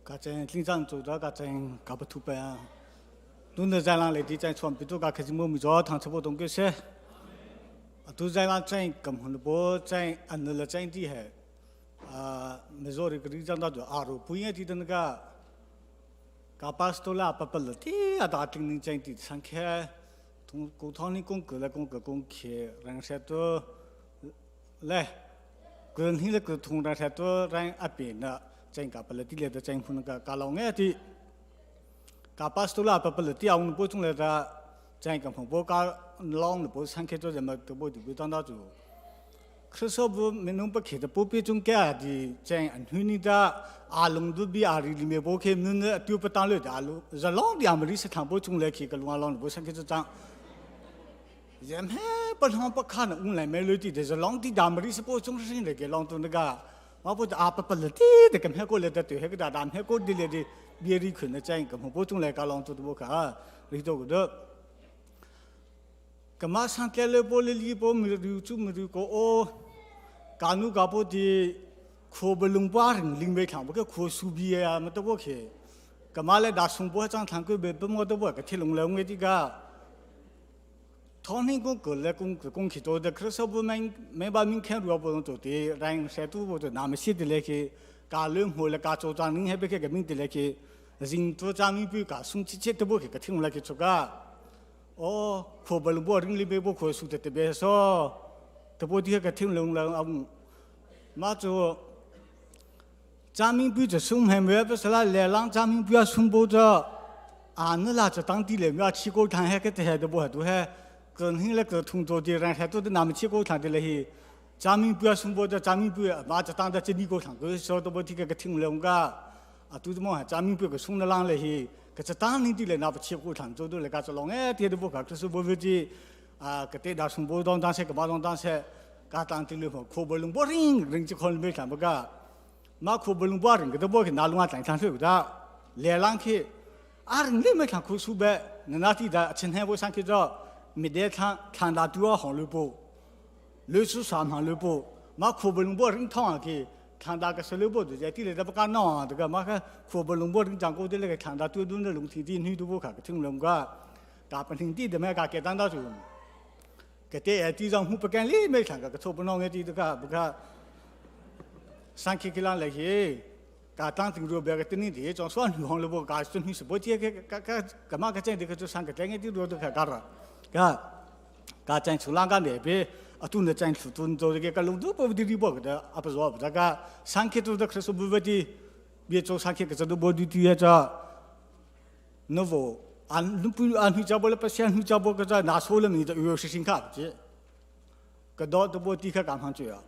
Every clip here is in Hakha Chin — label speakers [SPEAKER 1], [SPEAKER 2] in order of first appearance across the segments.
[SPEAKER 1] Ka chen tling chang chu da ka chen ka pa thu pa ya. Tun da zai lang le ti chen chuan pi tu ka khaji mo mi jo thang chabo dong ke se. Tu zai lang chen kam hun bo chen an la chen ti he. A Missouri ka ri jang da jo a ro pu ye ti dan ka ka pastor la pa pa la ti a da ting ning chen ti sang khe tung ko thong ni kong ke la kong ke kong khe rang se to le kun hi le ku thung ra tha to rang a pe na cheng ka pala ti le da cheng phun ka ka lo nge ti ka pastor la pa pala ti aung bo chung le da cheng ka phung bo ka long le bo sang khe to ma to bo du tang da chu khristo bu minung pa khe da pu pi chung kya di cheng an hu ni da a lung du bi a ri li me bo khe nun ne tu pa tang le da lu za long di am ri se thang bo chung le khi ka lunga long bo sang khe to chang 人们不能不看的，我来买楼地的是浪地大么的是不中生的给浪东那个，我不是阿不不了的，的跟那过来的对那个大大那过的来的别的可能在跟我不中来个浪东的不看，你都个，干嘛上街了不了里不没有住没有个哦，干努干不的，可不龙巴人领没看不个可输比啊，没得不去，干嘛来打松波张堂个别不没得不个铁龙了我的个。通行公个来公个公去做的，可是不没没把明看路不能做的，让谁都不做，那么写的来去，家里活了家做账，你还别去个名的来去，人做账明不家送去钱都不去个听来去做个，哦，可不能不人里边不可输的特别少，特别的个听龙了啊，嘛做。张明不就送还没不是啦，来让张明不要送不着，啊，那拉就当地来，要去过谈还个还都不还都还。跟那个同桌的人还都是那么去过堂的了嘿，咱们不要送波的，咱们不要，把这当的这里过堂，个说都不听个听了个，啊，都是么？咱们不个送的浪了嘿，可是当年的了那不去过堂，做都来个这浪哎，铁都不搞，可是不会的，啊，个对那送波当当些个巴当当些，个当地了么？可不能不人人就可能没看不个，嘛可不能不人个都不去拿龙啊当当水个，来浪去，啊人嘞没看可输呗，那地的今天我上去找。米得看看大多少红萝卜，六十三行萝卜，嘛苦不萝卜人烫去，看大个十萝卜就在地里头不干弄这个嘛个苦不萝卜人讲过的那个看大多多的龙田地女都不看听龙个，大不听地的没个给当到就，给地地上不干哩没看个个错不弄个地这个不看，上去给人来去。噶当听着别个等你的，装蒜红萝卜，噶孙女是不接个个个干嘛个这个就上个这个地多都可干了。ka ka chang chu lang ka ne pe atu ne chang chu tun zo ge ka lu du po di ri bo ga ap zo ba ka sang ke tu da khre su bu ba di bi cho sang ke ka do bo di ti ya cha no vo an lu pu an hu cha bo le pa xian hu cha bo ka cha na so le mi da yu shi xin ka ji ka do do bo ti ka kam hang ju ya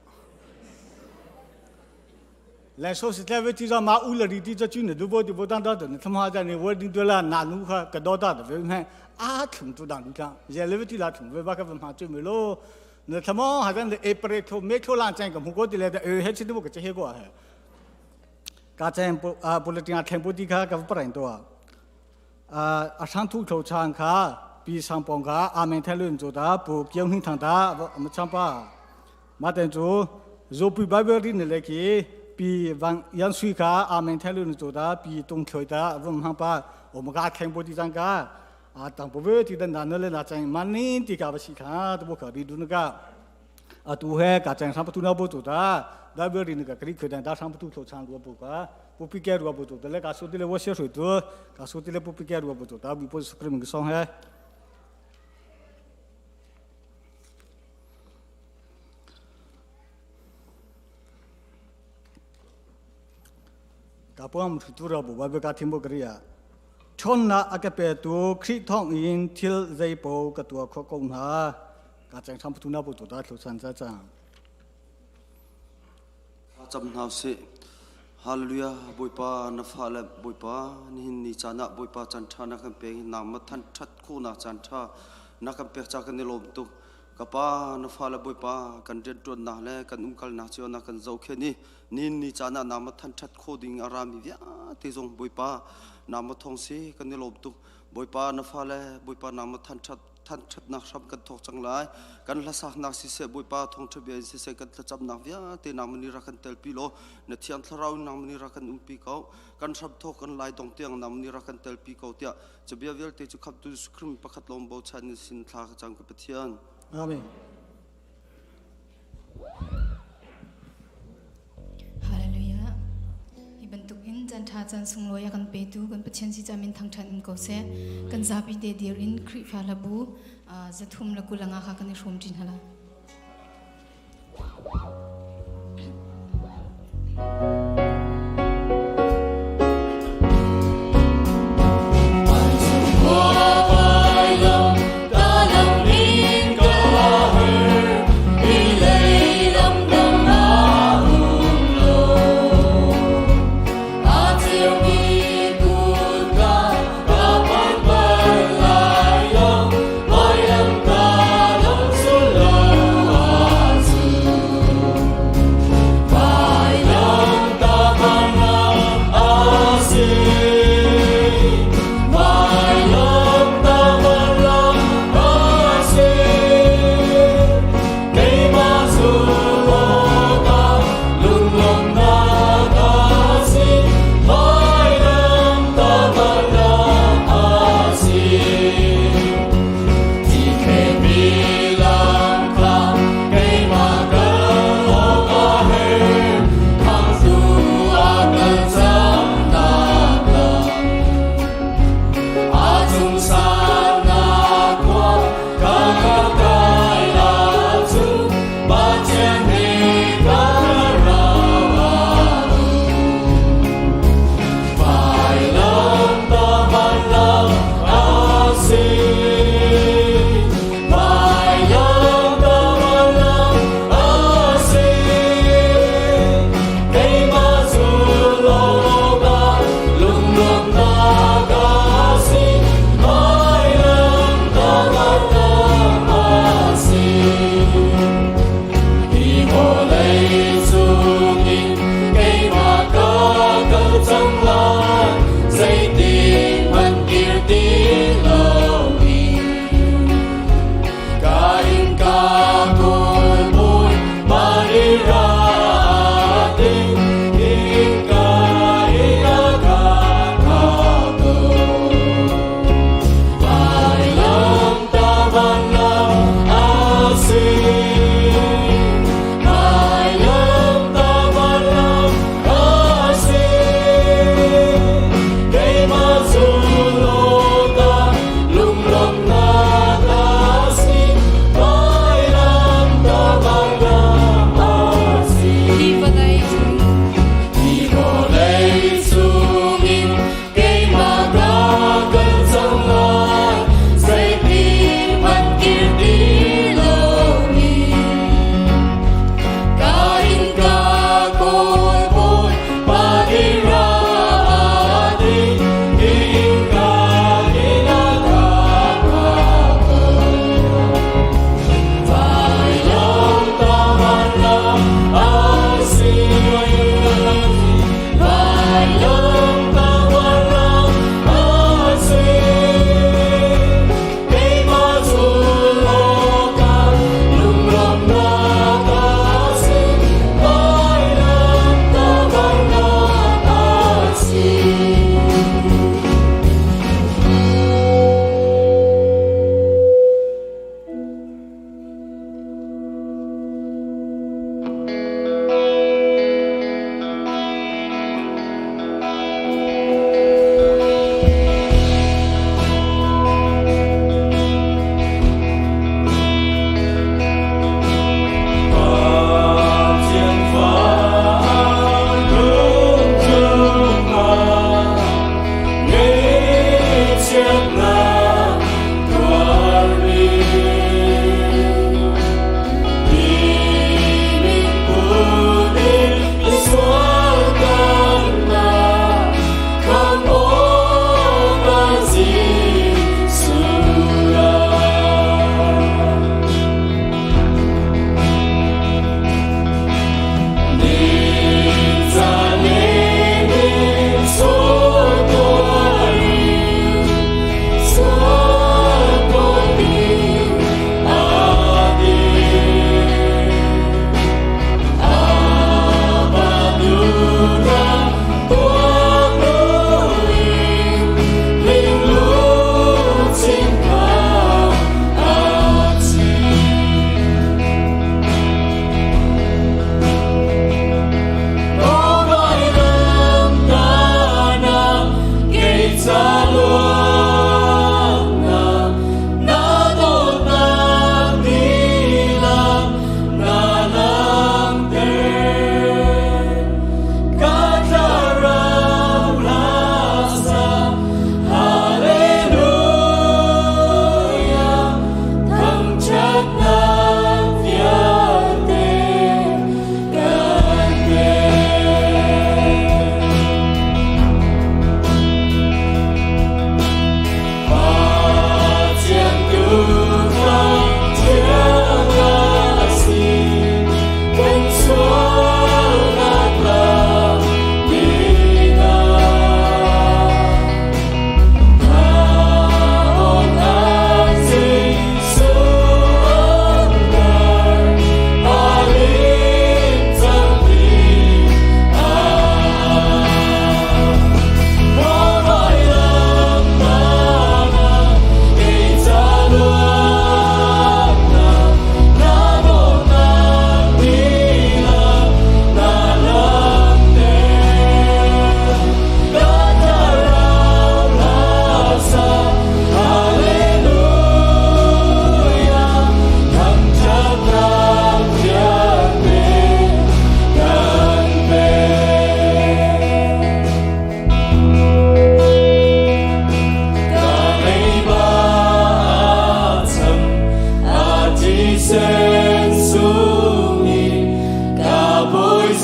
[SPEAKER 1] 来说是在为地上马乌了的地这军的都不的不当当的，他妈在那我顶多了拿路哈个到大的为看啊穷都当当，也来为地拉穷为把个文化最没喽。那他妈好像是一百头每头浪占个木锅的来的，还吃的不个这些个还。刚才不啊不了这样全部地卡个不认多啊。啊上土头唱卡比上帮卡阿门泰论做的不结婚堂的我们唱吧，马等住若不白白的那来去。比王杨水卡阿门泰伦做的比东桥的我们把我们家看不地上个啊，当不会地的那那来那在蛮年的个不是看都不考虑都那个啊，都还个在上不都那不做的，那边的那个可以可能他上不都头长萝卜个，不必给萝卜做的那个说的来我写水多，个说的来不必给萝卜做的，不是可能个伤害。กาปวมทุระบุบะเบกาทิมบุกริยาชนนะอากเปตูคริทองอินทิลใจโปกตัวขกงหากาจังทำพุทุนาบุตุตาทุสันจ้าจัง
[SPEAKER 2] จำนาวสิฮาเลลูยาบุยปานาฟาเลบุยปานี่นี่จานะบุยปาจันทานักเปงนามทันทัดคู่นาจันทานักเปกจากกันในลมตุกปานาฟาเลบุยปากันเรียนตัวนาเลกันอุ้มกัลนาเชียวนากันเจ้าแค่นี้นี่นี่จานะนามทันทัดโคดิงอารามิเวียที่จงบุยปานามทองสีกันในลมตุบุยปานาฟาเลบุยปานามทันทัด Thanṭhatnak hram kan thawk cang lai. Kan hlasaknak siseh, Bawipa thawngṭha bia in siseh, kan thlacamnak vialte nangmah nih rak kan telpi law, na Thiang Thlarau in nangmah nih rak kan umpi ko. Kan hramthawk kan lai dong tiang nangmah nih rak kan telpi ko tiah cabia vialte cu khamhtu Jesuh Khrih pakhat lawng bochan in sin thla ka cam ka Pathian.
[SPEAKER 1] Amen.
[SPEAKER 3] Hallelujah. Hi bantuk in caan ṭha caan sunglawi a kan petu kan Pathian si camin thangṭhat in ko seh. Kan zapi te dir in Khrihfa hlabu 320 kha kan i hrawm ṭi hna lai.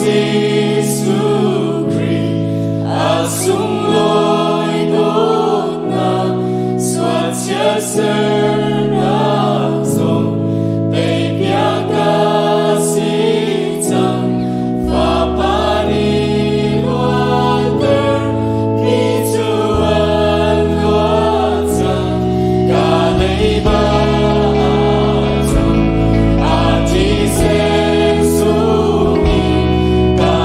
[SPEAKER 4] Jesuh Khrih a sunglawi dawtnak sual chiatsernak zong teipiak ka si cang. Fapa nih luatter mi cu an luat cang. Ka leiba cang. A thisen sung in ka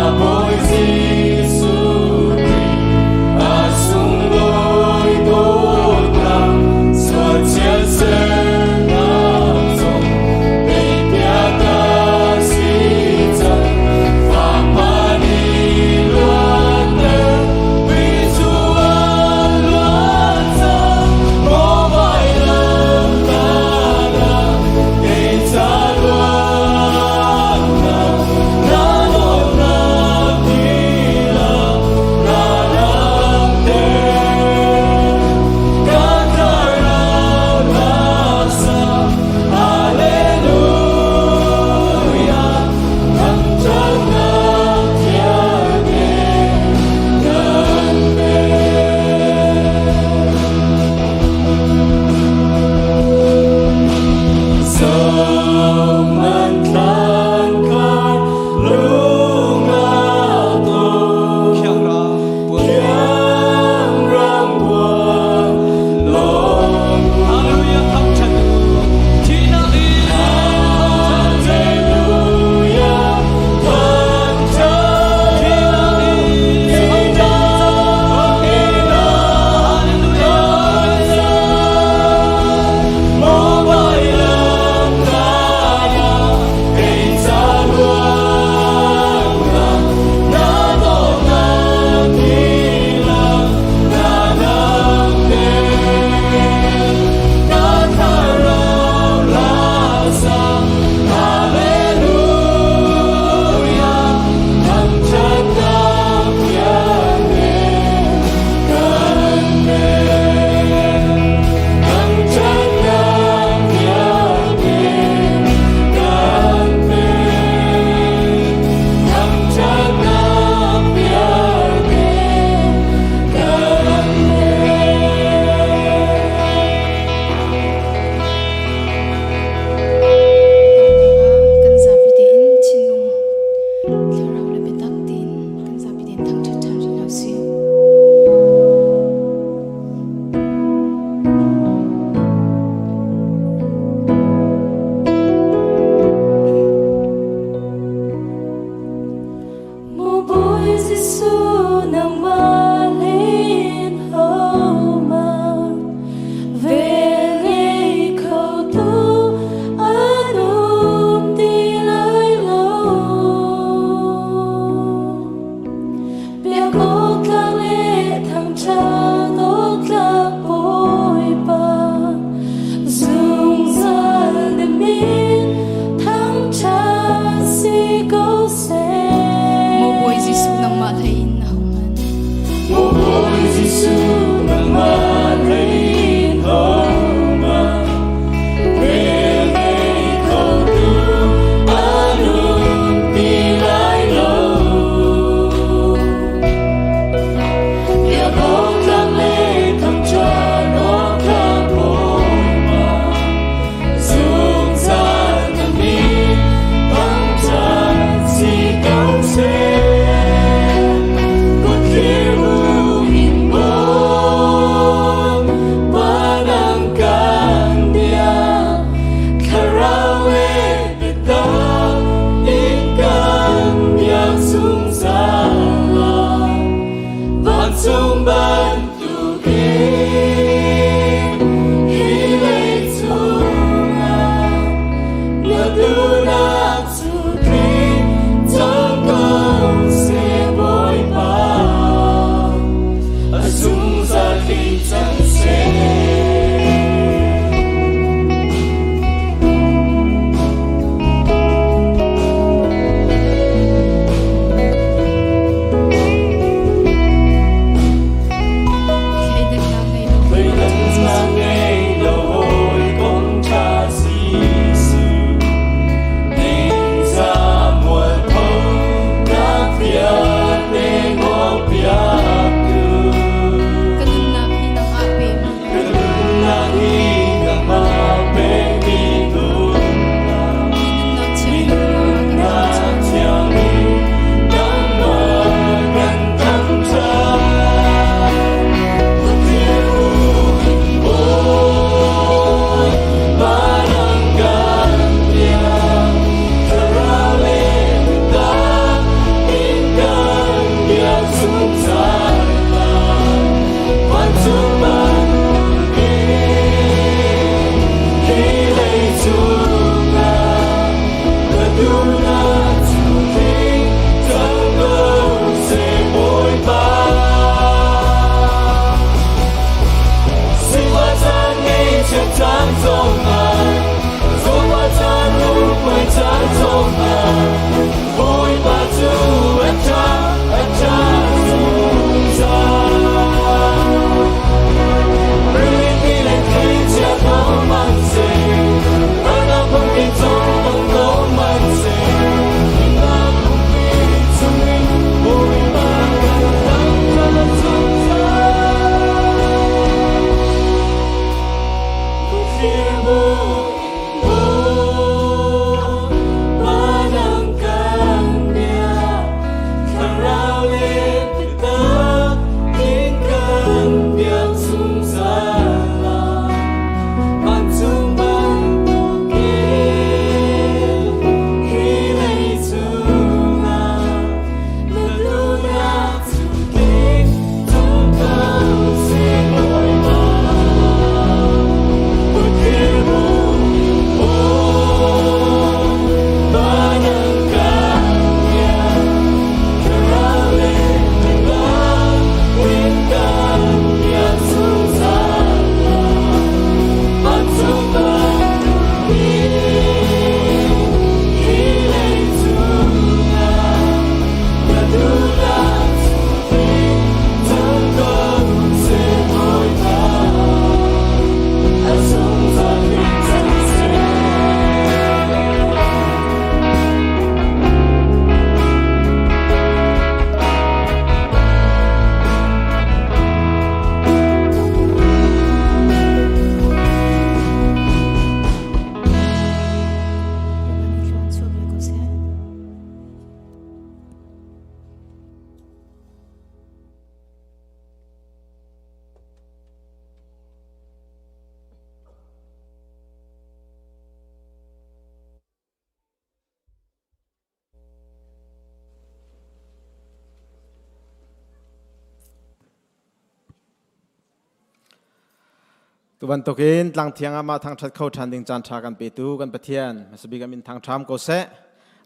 [SPEAKER 5] Tu bantukin tlangthiang ah mah thangṭhat kho ṭhan ding caan ṭha kan petu kan Pathian hmasabik a min thangṭham ko seh.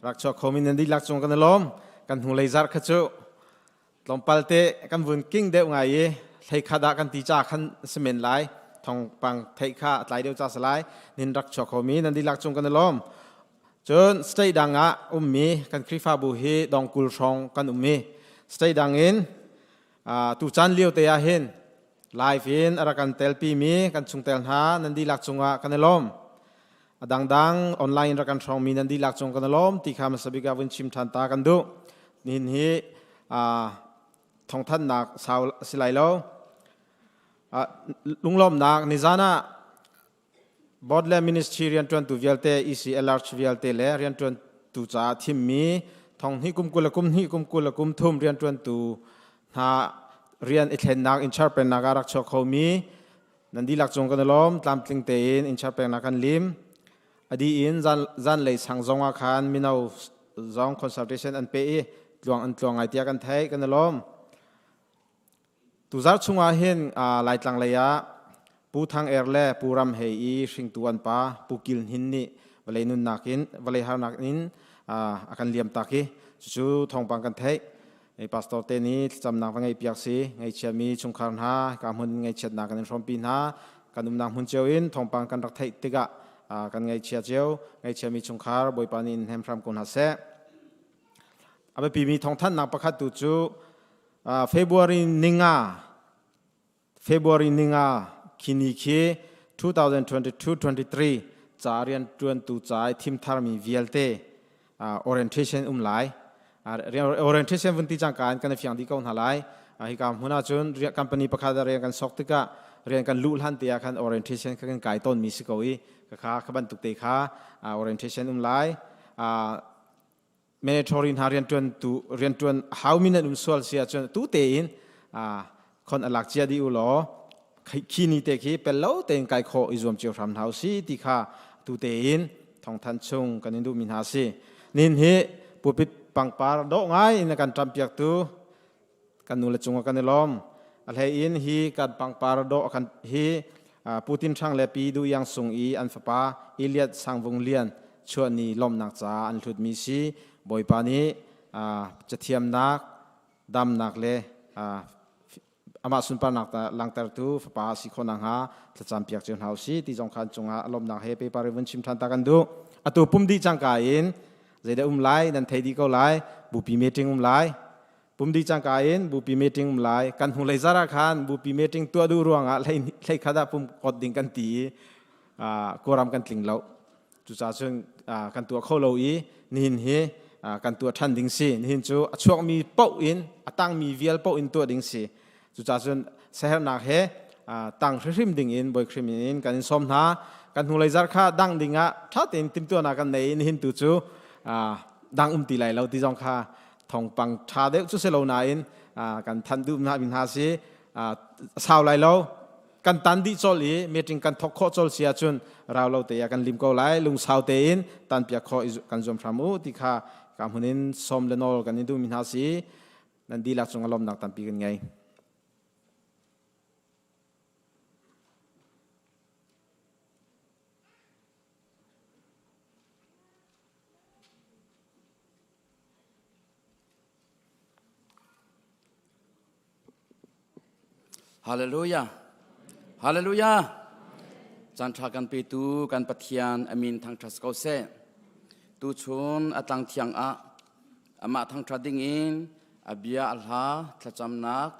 [SPEAKER 5] Rak chuak khomi nan dihlak cung kan i lawm. Kan hnulei zarh kha cu tlawmpal te kan vun king deuh ngai i hleikhat ah kan ti ca khan si men lai. Thawngpang theih kha a tlai deuh ca si lai. Nin rak chuak khomi nan dihlak cung kan i lawm. Cun state dang ah ummi kan Khrihfabu hi dongkul hrawng kan um i state dang in tu caan lio te ah hin live in a rak kan telpimi kan chungtel hna nan dihlak cungah kan i lawm. A dangdang online in rak kan hrawngmi nan dihlak cung kan i lawm ti kha hmasa bik ah vun chim ṭhan ta kan duh. Nihin hi thawngthanhnak sau a si lai lo. Lunglawmnak nizan ah Board le ministry rianṭuantu vialte, ECLRH vialte le rianṭuantu caah thimmi thonghnih kum 20 le kum hnih kum 20 le kum thum rianṭuantu hna rian i thlennak in charge peknak ah rak chuak khomi nan dihlak cung kan i lawm. Tlamtling tein in charge peknak kan lim. A dih in zanlei sang zong ah khan mino zong consultation an pe i tluang an tluang ngai tiah kan theih. Kan i lawm. Tuzarh chungah hin Laitlang lei ah Pu Thang Er le Pu Ram Hei i hringtu an pa Pu Kil Hnin nih vawlei nunnak in vawlei harnak in a kan liam tak i cucu thawngpang kan theih. Pastor te nih thlacamnak va ngeih piak si ngeichiami chungkhar hna ka hmun ngeichiatnak kan in hrawmpi hna kan umnak hmun cio in thawngpang kan rak theih tikah kan ngeichia cio ngeichiami chungkhar Bawipa nih in hnem hram ko hna seh. A biapimi thawngthanhnak pakhat tu cu February ninga February ninga khini khi 2022-23 ca rianṭuantu ca i thim tharmi vialte orientation um lai. Orientation vun ti cangka in kan i fiang dih ko hna lai. Hika hmun ahcun company pakhat ah rian kan sok tikah rian kan luh hlan te ah khan orientation kha kan kai tawnmi si ko i kha kha bantuk te kha orientation um lai. Mandatory hna rianṭuantu rianṭuan haumi nan um sual si ahcun tu tein khon a lak cia dih u law khi ni te khi pel lo tein kai khawh i zuam cio hram hna u si ti kha tu tein thawngthan chung kan in duhmi hna si. Nin hi pulpit pangpar dawh ngai in a kan ṭampiaktu kan nu le cungah kan i lawm. A hlei in hi kan pangpar dawh kan hi Putin Hrang le Pi Du Iang Sung i an fapa Iliad Sangvung Lian chuahni lawmhnak caah an hlutmi si. Bawipa nih cathiamnak, damnak le amah sunparnak langhtertu fapa a si khawh nakhnga thlacam piak cio hna u sih ti zong khan cungah lawmhnak he paper vun chim ṭhan ta kan duh. Atu pum dih cangka in zeidah um lai nan thei dih ko lai. Bupi meeting um lai. Pumdi cangka in bupi meeting um lai. Kan hnulei zar ah khan bupi meeting tuah duh ruangah hlei khat ah pum kot ding kan ti i kawram kan tling lo. Cucaah cun kan tuah kho lo i nihin hi kan tuah ṭhan ding si. Nihin cu a chuakmi paoh in a tangmi vial paoh in tuah ding si. Cucaah cun sehernak he tang hrihrim ding in Bawi Khrih min in kan in sawm hna. Kan hnulei zar kha dang ding ah ṭha tein timhtuahnak kan nei i nihin tu cu dang um ti lai lo ti zong kha thawngpang ṭha deuh cu si lo nain kan thanh duh hna mi hna si sau lai lo kan tan dih col i meeting kan thok khawh col si ahcun rau lo te ah kan lim ko lai lungsau tein tan piak khawh kan zuam hram u ti kha ka hmun in sawm le nawl kan in duh mi hna si nan dihlak cung a lawmnak tampi kan ngei.
[SPEAKER 6] Hallelujah. Hallelujah. Caan ṭha kan petu kan Pathian amin thangṭhat ko seh. Tuchun a tlang thiang ah amah thangṭhat ding in a bia a hla thlacamnak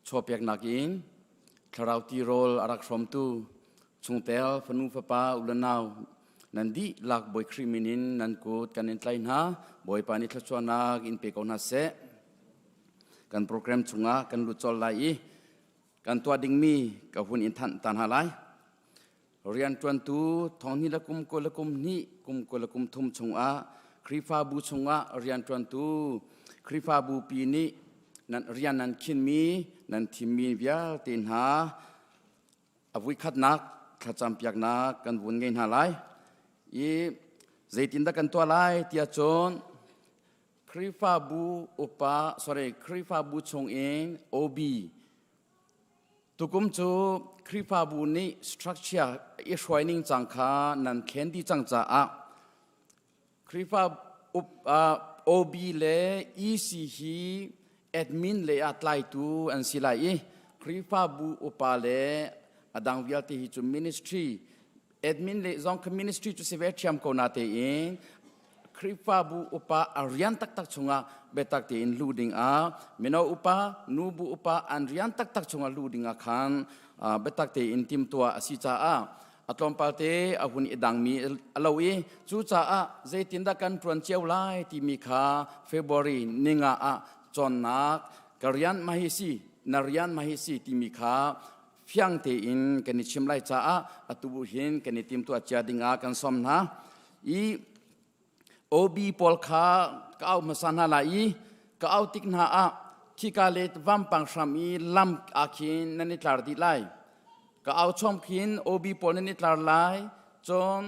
[SPEAKER 6] Chawpeknak in thlarau tirawl a rak hrawmtu chungtel fanu fapa u le nau nan dihlak Bawi Khrih min in nan kut kan in tlai hna. Bawipa nih thluachuahnak in pe ko hna seh. Kan program chungah kan lut colh lai i kan tuah dingmi ka hun in thanh ta hna lai. Rianṭuantu thonghnih le kum 20 le kum hnih kum 20 le kum thum chungah Khrihfabu chungah rianṭuantu Khrihfabu pi nih nan rian nan khinmi nan thimmi vialte hna a vuikhatnak thlacampiaknak kan vun ngei hna lai i zeitindah kan tuah lai tiah cun Khrihfabu upa sorry Khrihfabu chungin OB. Tukum cu Khrihfabu nih structure i hruai ning cang kha nan thlen dih cang caah Khrihfa OB le EC hi admin lei ah tlaitu an si lai i Khrihfabu upa le a dang vialte hi cu ministry admin le zong kha ministry cu si ve ṭhiam ko na tein Khrihfabu upa a rian taktak chungah biatak tein lu dingah mino upa nubu upa an rian taktak chungah lu dingah khan biatak tein timtuah a si caah a tlawmpal te a hun i dangmi a lo i cucaah zeitindah kan ṭuan cio lai timi kha February ninga ah cawnnak ka rian mah hi si na rian mah hi si timi kha fiang tein kan i chim lai caah atu hin kan i timtuah cia dingah kan sawm hna i OB pawl kha ka au hmasa hna lai i ka au tik hna ah khika le vampang hram i lam ah khin nan i tlar dih lai. Ka au chom khin OB pawl nan i tlar lai, cun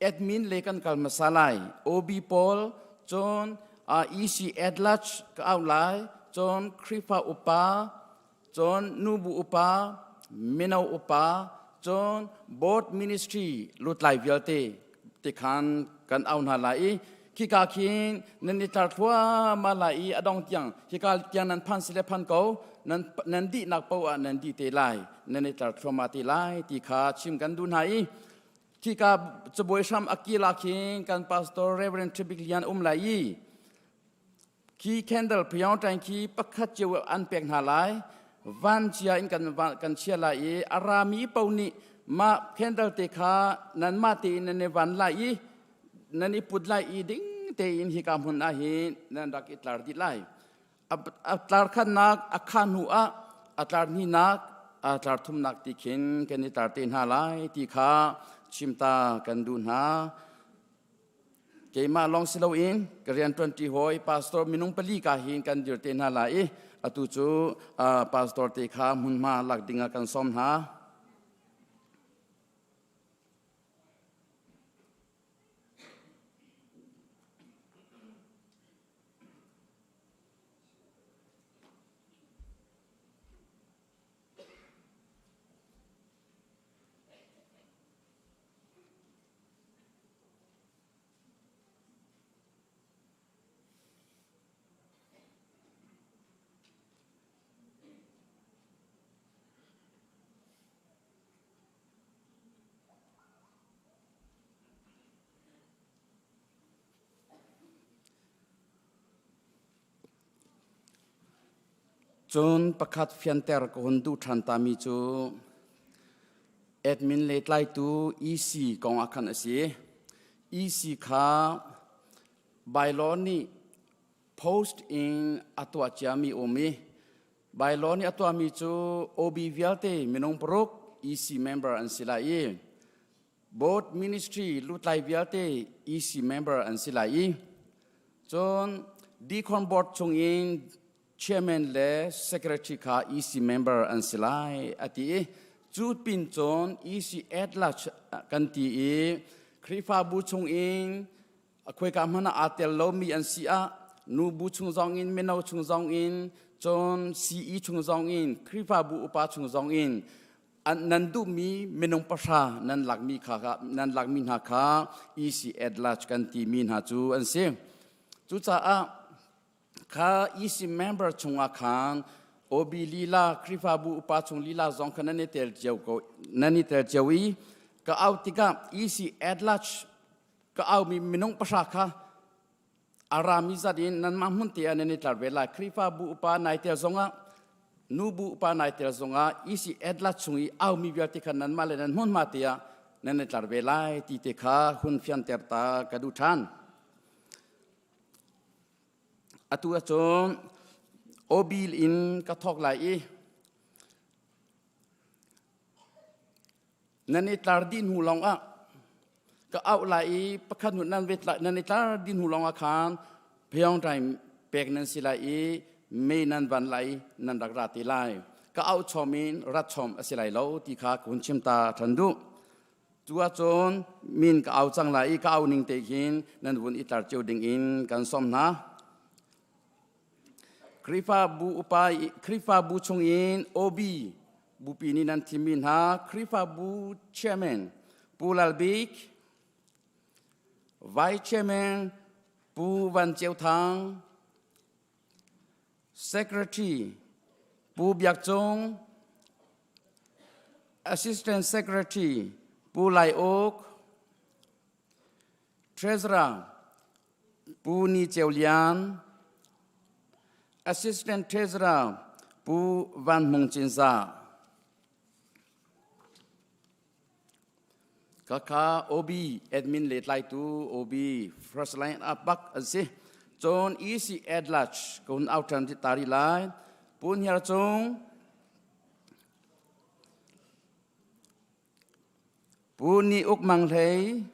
[SPEAKER 6] admin le kan kal hmasa lai. OB pawl cun EC at large ka au lai, cun Khrihfa upa cun nubu upa, mino upa, cun board ministry lutlai vialte tikhan kan au hna lai i khika khin nan i tlar thluahmah lai i a dong tiang hika tiang nan phan si le phan ko nan nan dihnak paoh ah nan dih te lai nan i tlar thluahmah te lai ti kha chim kan duh hna i khika cabuai hram a kil ah khin kan pastor Reverend Tribik Lian um lai i Khi candle Pyongyang khi pakhat cio an pek hna lai. Van cia in kan kan chia lai i a rami paoh nih mah candle te kha nanmah tein nan i van lai i nan i put lai i ding tein hika hmun ah hin nan rak i tlar dih lai. A tlar khatnak a kha hnu ah a tlar hnihnak a tlar thumnak ti khin kan i tlar te hna lai ti kha chimta kan duh hna. Keimah lawng si loin ka rianṭuanṭi hawi pastor minung pali ka hin kan dir te hna lai i atu cu pastor te kha hmunhma lak dingah kan sawm hna. Cun pakhat fianter ka hun duh ṭhan tami cu admin le tlaitu EC kong ah khan a si. EC kha bylaw nih post in a tuah ciami um i bylaw nih a tuahmi cu OB vialte minung paruk EC member an si lai i board ministry lutlai vialte EC member an si lai i cun deacon board chungin chairman le secretary kha EC member an si lai a ti i cu pin cun EC at large kan ti i Khrihfabu chungin a khuaika hmanh ah aa tel lomi an si ah nubu chung zong in mino chung zong in cun CE chung zong in Khrihfabu upa chung zong in nan duhmi minung pahra nan lakmi kha nan lakmi hna kha EC at large kan timi hna cu an si. Cucaah kha EC member chungah khan OB lila Khrihfabu upa chung lila zong kha nan i tel cio ko nan i tel cio i ka au tikah EC at large ka aumi minung pahra kha a rami zat in nanmah hmun te ah nan i tlar ve lai Khrihfabu upa nai tel zongah nubu upa nai tel zongah EC Atlas chung i aumi vialte kha nanmah le nan hmunhma te ah nan i tlar ve lai ti te kha hun fianter ta ka duh ṭhan. Atu ahcun obil in ka thawk lai i Nan i tlar dih hnu lawngah ka auh lai i pakhat hnu nan nan i tlar dih hnu lawngah khan pheongṭaim pek nan si lai i mei nan van lai i nan rak ra te lai. Ka auh chom in rat chom a si lai lo ti kha ka hun chim ta ṭhan duh. Cu ahcun min ka au cang lai i ka au ning te khin nan vun i tlar cio ding in kan sawm hna. Khrihfabu upa Khrihfabu chungin OB. Bupi nih nan thimmi hna Khrihfabu Chairman Pu Lal Bik, Vice Chairman Pu Van Ceu Thang, Secretary Pu Biak Cung, Assistant Secretary Pu Lai Uk, Treasurer Pu Ni Ceu Lian, Assistant Treasurer Pu Van Hmung Cinzah. Kaka OB admin le tlaitu OB first line up bak an si. Cun EC at large kun out than tari lai. Pun hiar cung Pu Ni Uk Mang Hlei,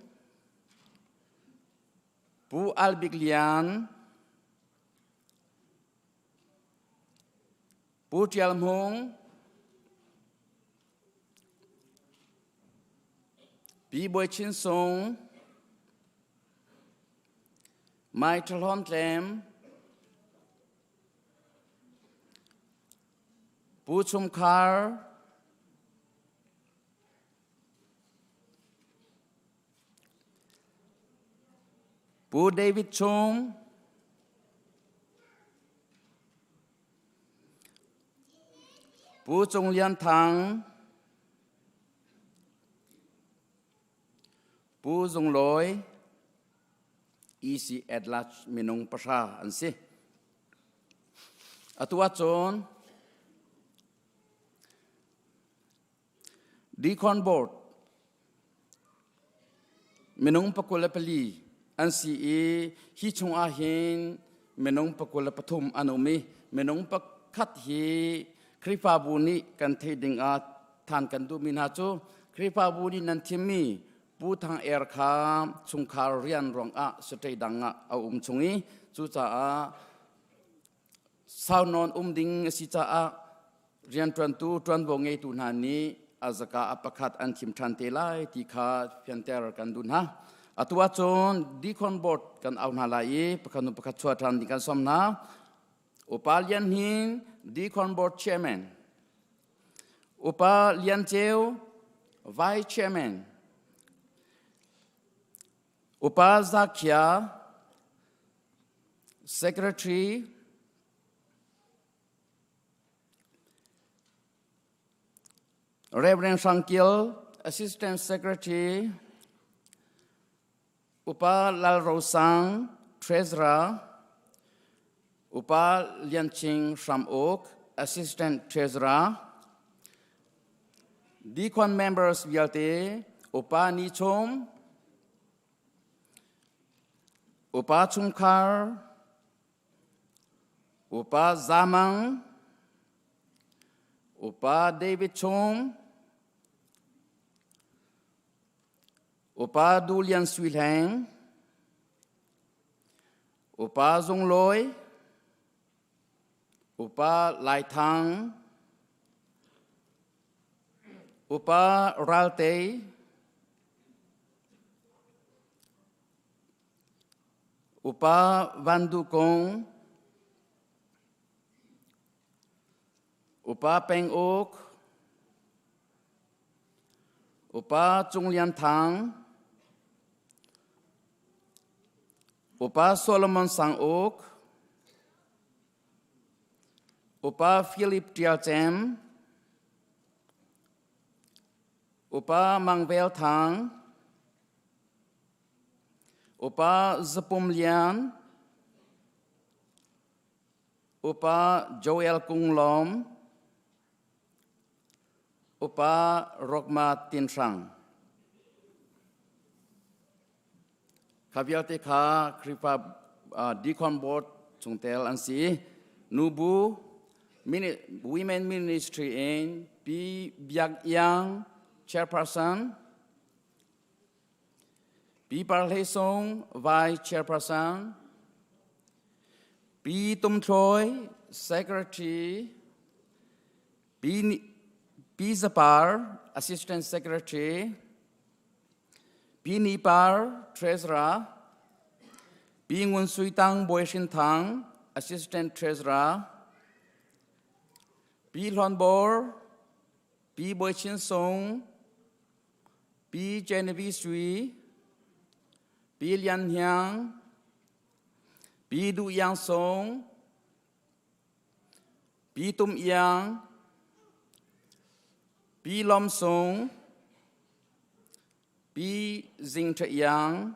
[SPEAKER 6] Pu Al Bik Lian, Pu Ṭial Hmung, Pi Bawi Chin Sung, Mai Ṭha Hlawn Tlem, Pu Chum Khar, Pu David Chung, Pu Cung Lian Thang, Pu Zung Lawi, EC at large minung pahra an si. Atu ahcun Deacon Board minung 24 an si i hi chungah hin minung 23 an um i minung pakhat hi Khrihfabu nih kan theih ding ah than kan duhmi hna cu Khrihfabu nih nan thimmi Pu Thang Er kha chungkhar rian ruangah state dang ah a um chung i cucaah sau nawn um ding a si caah rianṭuantu ṭuanvo ngeitu hna nih a zaka a pakhat an thim ṭhan te lai ti kha fianter kan duh hna. Atu ahcun Deacon Board kan au hna lai i pakhat hnu pakhat chuah ṭhan ding kan sawm hna. Upa Lian Hnin, Deacon Board Chairman. Upa Lian Ceu, Vice Chairman. Upa Zakhia, Secretary. Reverend Hrang Kil, Assistant Secretary, Upa Lal Ro Sang, Treasurer, Upa Lian Ching Hram Uk, Assistant Treasurer, Deacon members vialte, Upa Ni Chum, Upa Chungkhar, Upa Za Mang, Upa David Chung, Upa Du Lian Sui Hleng, Upa Zung Lawi, Upa Lai Thang, Upa Ral Tei, Upa Van Du Kung, Upa Peng Uk, Upa Cung Lian Thang, Upa Solomon Sang Uk, Upa Philip Tial Cem, Upa Mang Vel Thang, Upa Zapum Lian, Upa Joel Kung Lawm, Upa Rokma Tin Hrang. Kha vialte kha Khrihfa Deacon Board chungtel an si. Nubu Women Ministry in Pi Biak Iang Chairperson, Pi Par Hlei Sung, Vice Chairperson, Pi Tum Thloi, Secretary, Pi, Pi Zapar, Assistant Secretary, Pi Ni Par, Treasurer, Pi Ngun Sui Tang Bawi Hrin Thang, Assistant Treasurer, Pi Hlawn Bor, Pi Bawi Chin Sung, Pi Genevieve Sui, Pi Lian Hniang, Pi Duh Iang Sung, Pi Tum Iang, Pi Lom Sung, Pi Zing Tha Iang,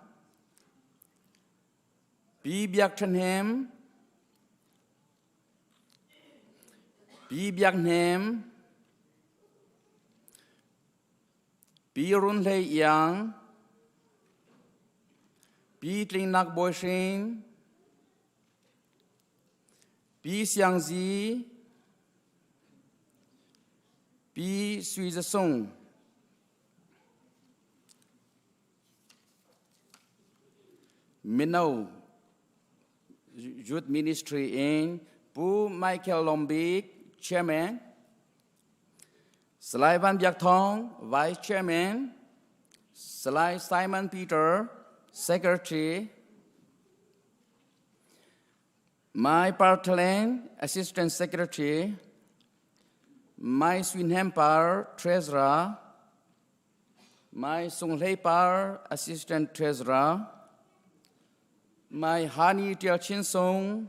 [SPEAKER 6] Pi Biak Tha Hnem, Pi Biak Hnem, Pi Run Hlei Iang, Pi Tling Nak Bawi Hring, Pi Siang Zi, Pi Sui Za Sung. Mino Youth Ministry in Pu Michael Lombik, Chairman, Salai Van Biak Thong, Vice Chairman, Salai Simon Peter, Secretary, Mai Partalen, Assistant Secretary, Mai Swinham Par, Treasurer, Mai Sung Hlei Par, Assistant Treasurer, Mai Hani Tial Chin Sung,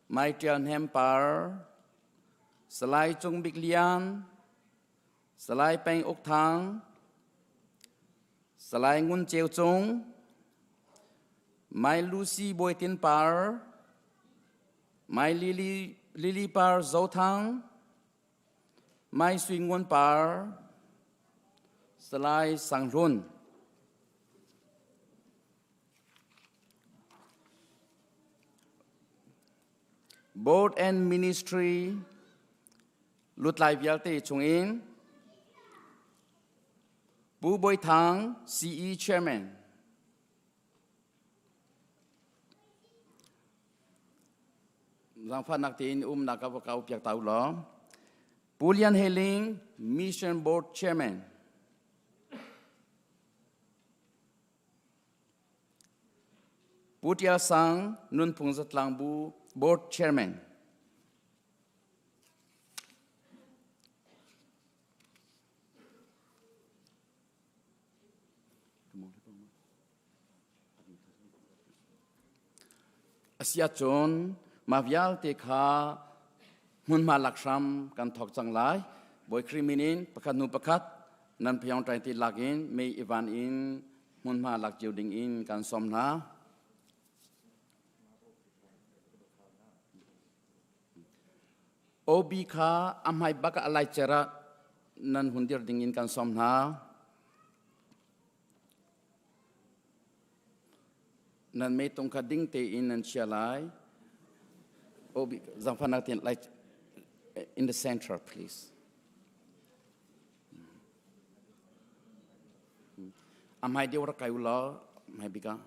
[SPEAKER 6] Mai Tial Hnem Par, Salai Cung Bik Lian, Salai Peng Uk Thang, Salai Ngun Ceu Cung, Mai Lucy Bawi Tin Par, Mai Lily, Lily Par Zo Thang, Mai Sui Ngun Par, Salai Sang Hlun. Board and Ministry lutlai vialte chungin Pu Bawi Thang CE Chairman Zaangfahnak tein umnak ka va kau piak ta u law. Pu Lian He Ling Mission Board Chairman Pu Tial Sang Nunphung Zatlang Bu Board Chairman. Asiahcun mah vialte kha hmunhma lak hram kan thawk cang lai. Bawi Khrih min in pakhat hnu pakhat nan phayong ṭai ti lak in mei i van in hmunhma lak cio ding in kan sawm hna. OB kha a hmai bak ah a laicer ah nan hun dir ding in kan sawm hna. Nan meitung kha ding tein nan chia lai. OB zangfahnak tein like in the center please. A hmai deuh rak kai u law hmai bik ah.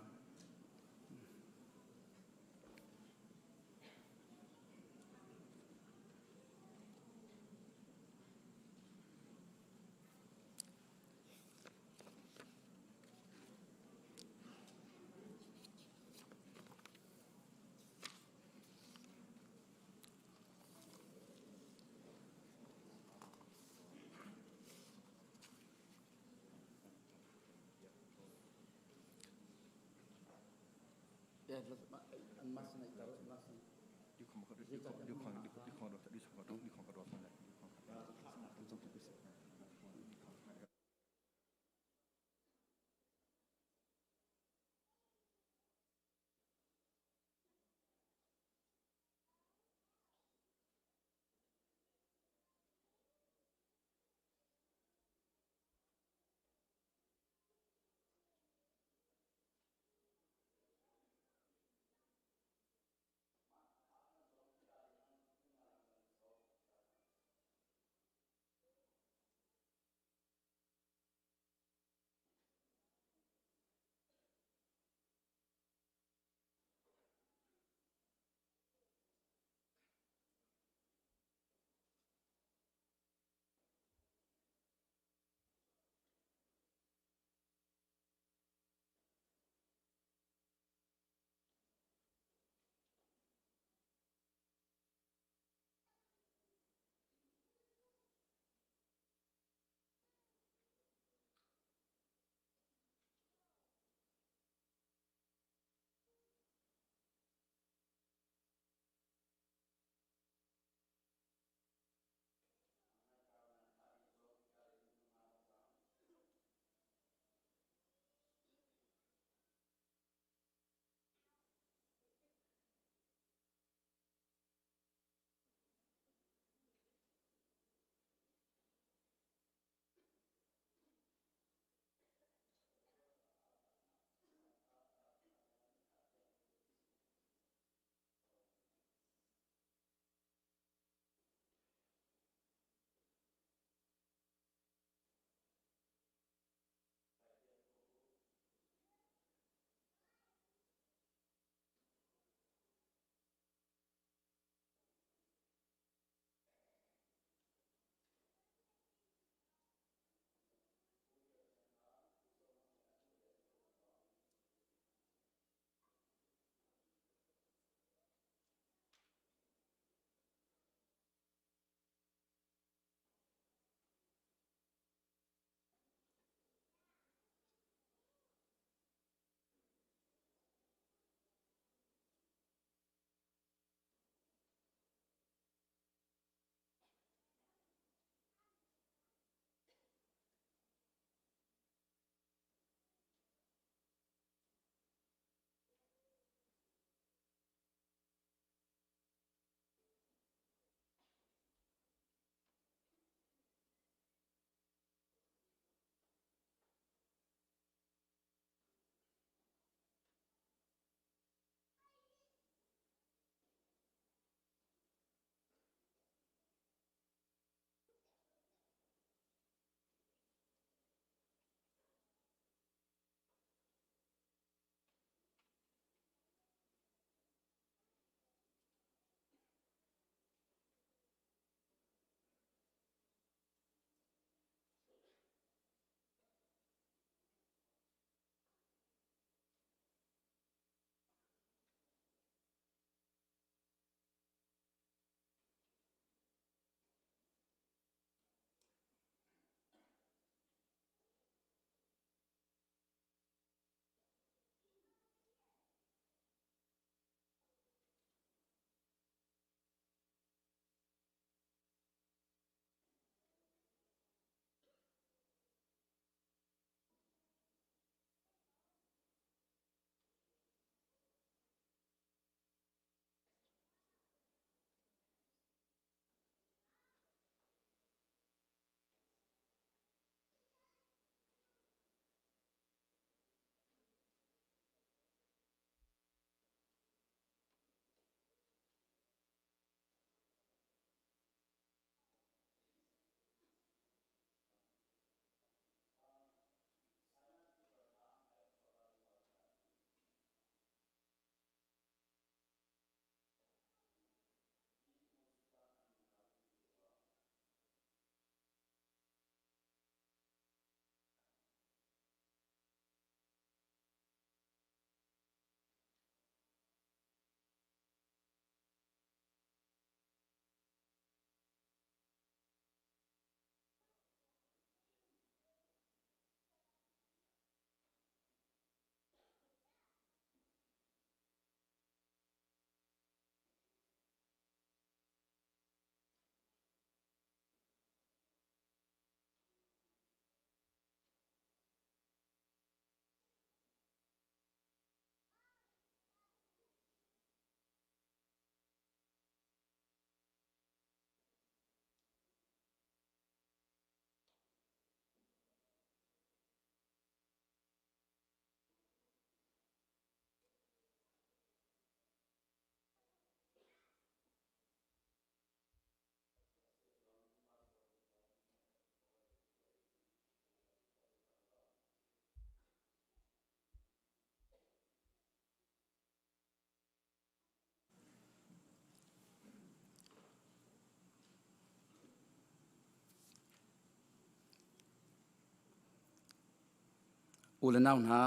[SPEAKER 6] U le nau hna,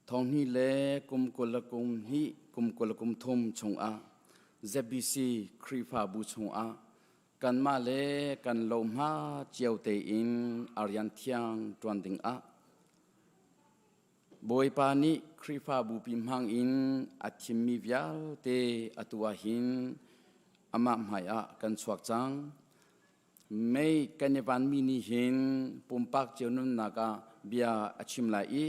[SPEAKER 6] thonghni le kum 20 le kum hnih kum 20 le kum thum chungah ZBC Khrihfabu chungah kanmah le kan lohma cio tein a rian thiang ṭuan dingah Bawipa nih Khrihfabu pi hmang in a thimmi vialte atu ah hin amah hmaiah kan chuak cang. Mei kan i vanmi nih hin pumpak cio nunnak ah bia a chim lai i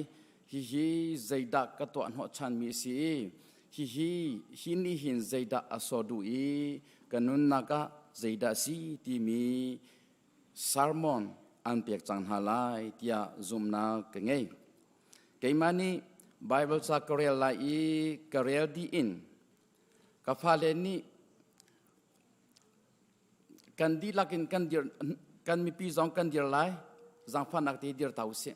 [SPEAKER 6] hihi zeidah ka tuah hnawhchanmi a si i hihi hi nih hin zeidah a sawh duh i ka nunnak ah zeidah a si timi sermon an pek cang hna lai tiah zumhnak ka ngei. Keimah nih Bible ca ka rel lai i ka rel dih in ka fale nih kan dihlak in kan dir kan mipi zong kan dir lai zaangfahnak te dir ta usih.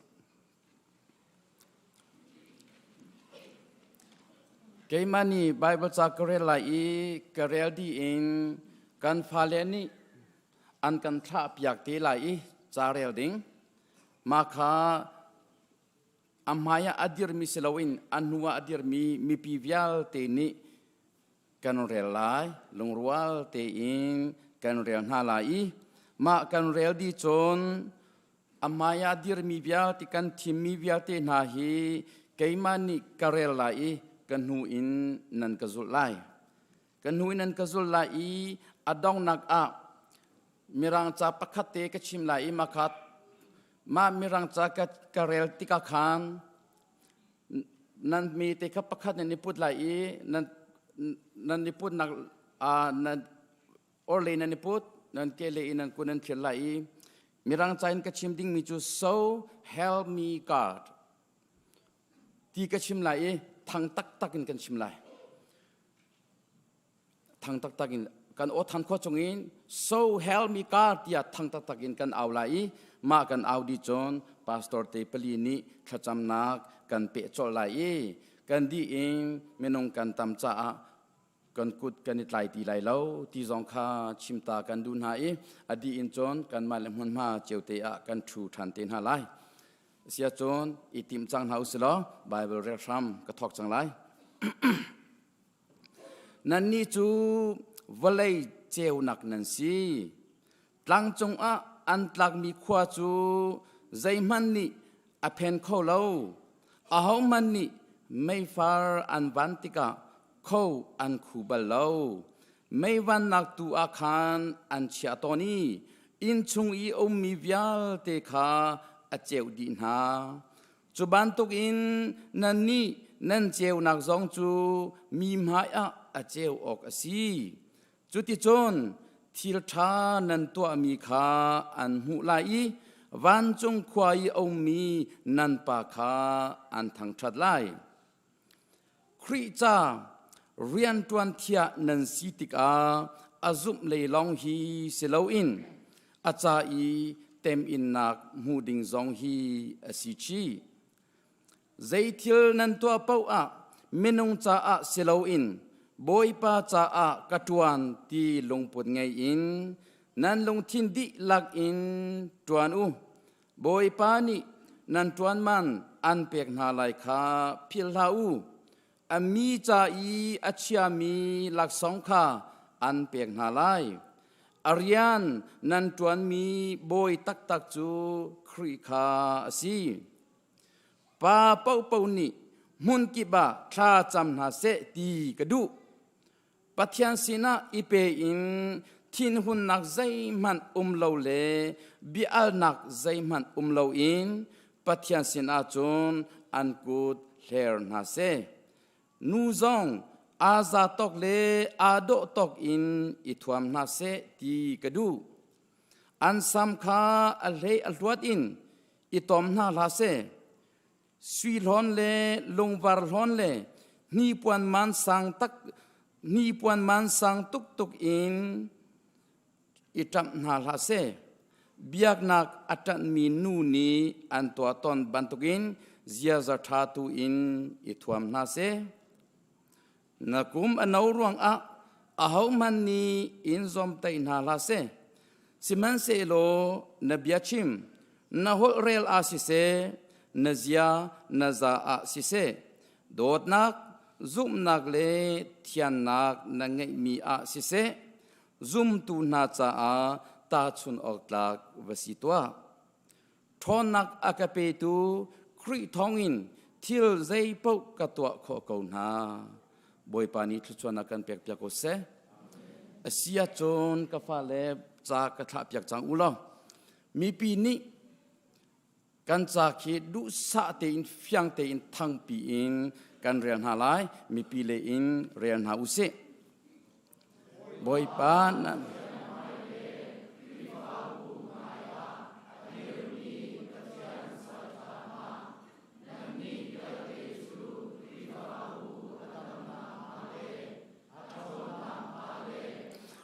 [SPEAKER 6] Keimah nih Bible ca ka rel lai i ka rel dih in kan fale nih an kan thlah piak te lai i ca rel ding mah kha a hmai ah a dirmi si loin a hnu ah a dirmi mipi vialte nih kan rel lai lungrual tein kan rel hna lai i mah kan rel dih cun a hmai ah dirmi vialte kan thimmi vialte hna hi keimah nih ka rel lai i ka hnu in nan ka zulh lai Ka hnu in an ka zul lai i a donghnak ah Mirang ca pakhat te ka chim lai i makhat mah Mirang ca ka, ka rel tikah khan nan mi te kha pakhat nan i put lai i nan nan i putnak uh, nan orlei nan i put nan ke le in nan kun nan thlir lai i Mirang ca in ka chim dingmi cu so help me God ti ka chim lai i thang taktak in kan chim lai. Thang taktak in kan aw than khua chungin so help me God tiah thang taktak in kan au lai i mah kan au dih cun pastor te pali nih thlacamnak kan peh colh lai i kan dih in minung kan tam caah kan kut kan i tlai ti lai lo ti zong kha chimta kan duh hna i a dih in cun kanmah le hmunhma cio te ah kan ṭhu ṭhan te hna lai. Asiahcun i tim cang hna usilaw Bible rel hram ka thawk cang lai. Nannih cu vawlei ceunak nan si. Tlang cungah an tlakmi khua cu zeihmanh nih a phen kho lo. Ahohmanh nih meifar an van tikah kho an khu bal lo. Mei vannak tu ah khan an chiah tawn i inn chung i a ummi vialte kha a ceuh dih hna. Cu bantukin nannih nan ceunak zong cu mi hmaiah a ceu awk a si. Cuticun thil ṭha nan tuahmi kha an hmuh lai i vancung khua i a ummi nan Pa kha an thangṭhat lai. Khrih ca rianṭuan thiah nan si tikah a zumh lei lawng hi si loin a ca i teminnak hmuh ding zong hi a si chih. Zeithil nan tuah paoh ah minung caah si loin Bawipa caah ka ṭuan ti lungput ngei in nan lungthin dihlak in ṭuan u. Bawipa nih nan ṭuan man an pek hna lai kha philh hlah u. A mi ca i a chiami laksawng kha an pek hna lai. A rian nan ṭuanmi bawi taktak cu Khrih kha a si. Pa paohpaoh nih hmun kip ah thla cam hna seh ti ka duh. Pathian sinah i pe in thinhunnak zeihmanh um lo le bia-alnak zeihmanh um loin Pathian sinah cun an kut hler hna seh. Nu zong aa za tawk le aa dawh tawk in i thuam hna seh ti ka duh. An sam kha a hlei a hluat in i tom hna hlah seh. Sui hlawn le lungvar hlawn le hnipuan man sang tak hnipuan man sang tuktuk in i ṭamh hna hlah seh. Biaknak a ṭanhmi nu nih an tuah tawn bantukin ziaza ṭha tu in i thuam hna seh. Na kum a no ruangah ahohmanh nih in zawmtaih hna hlah seh. Sihmanhsehlaw na biachim, Na holh rel ah siseh, na zia na za ah siseh, dawtnak, zumhnak le thiannak na ngeihmi ah siseh, zumtu hna caah tahchun awk tlak va si tuah. Ṭhawnnak a ka petu Khrih thawngin thil zeipaoh ka tuah khawh ko hna. Bawipa nih thluachuahnak kan pekpiak ko seh. A si ahcun ka fale ca ka thlahpiak cang u law mipi nih kan ca khi duhsah tein fiang tein thangpi in kan rel hna lai mipi le in rel hna u sih. Bawipa na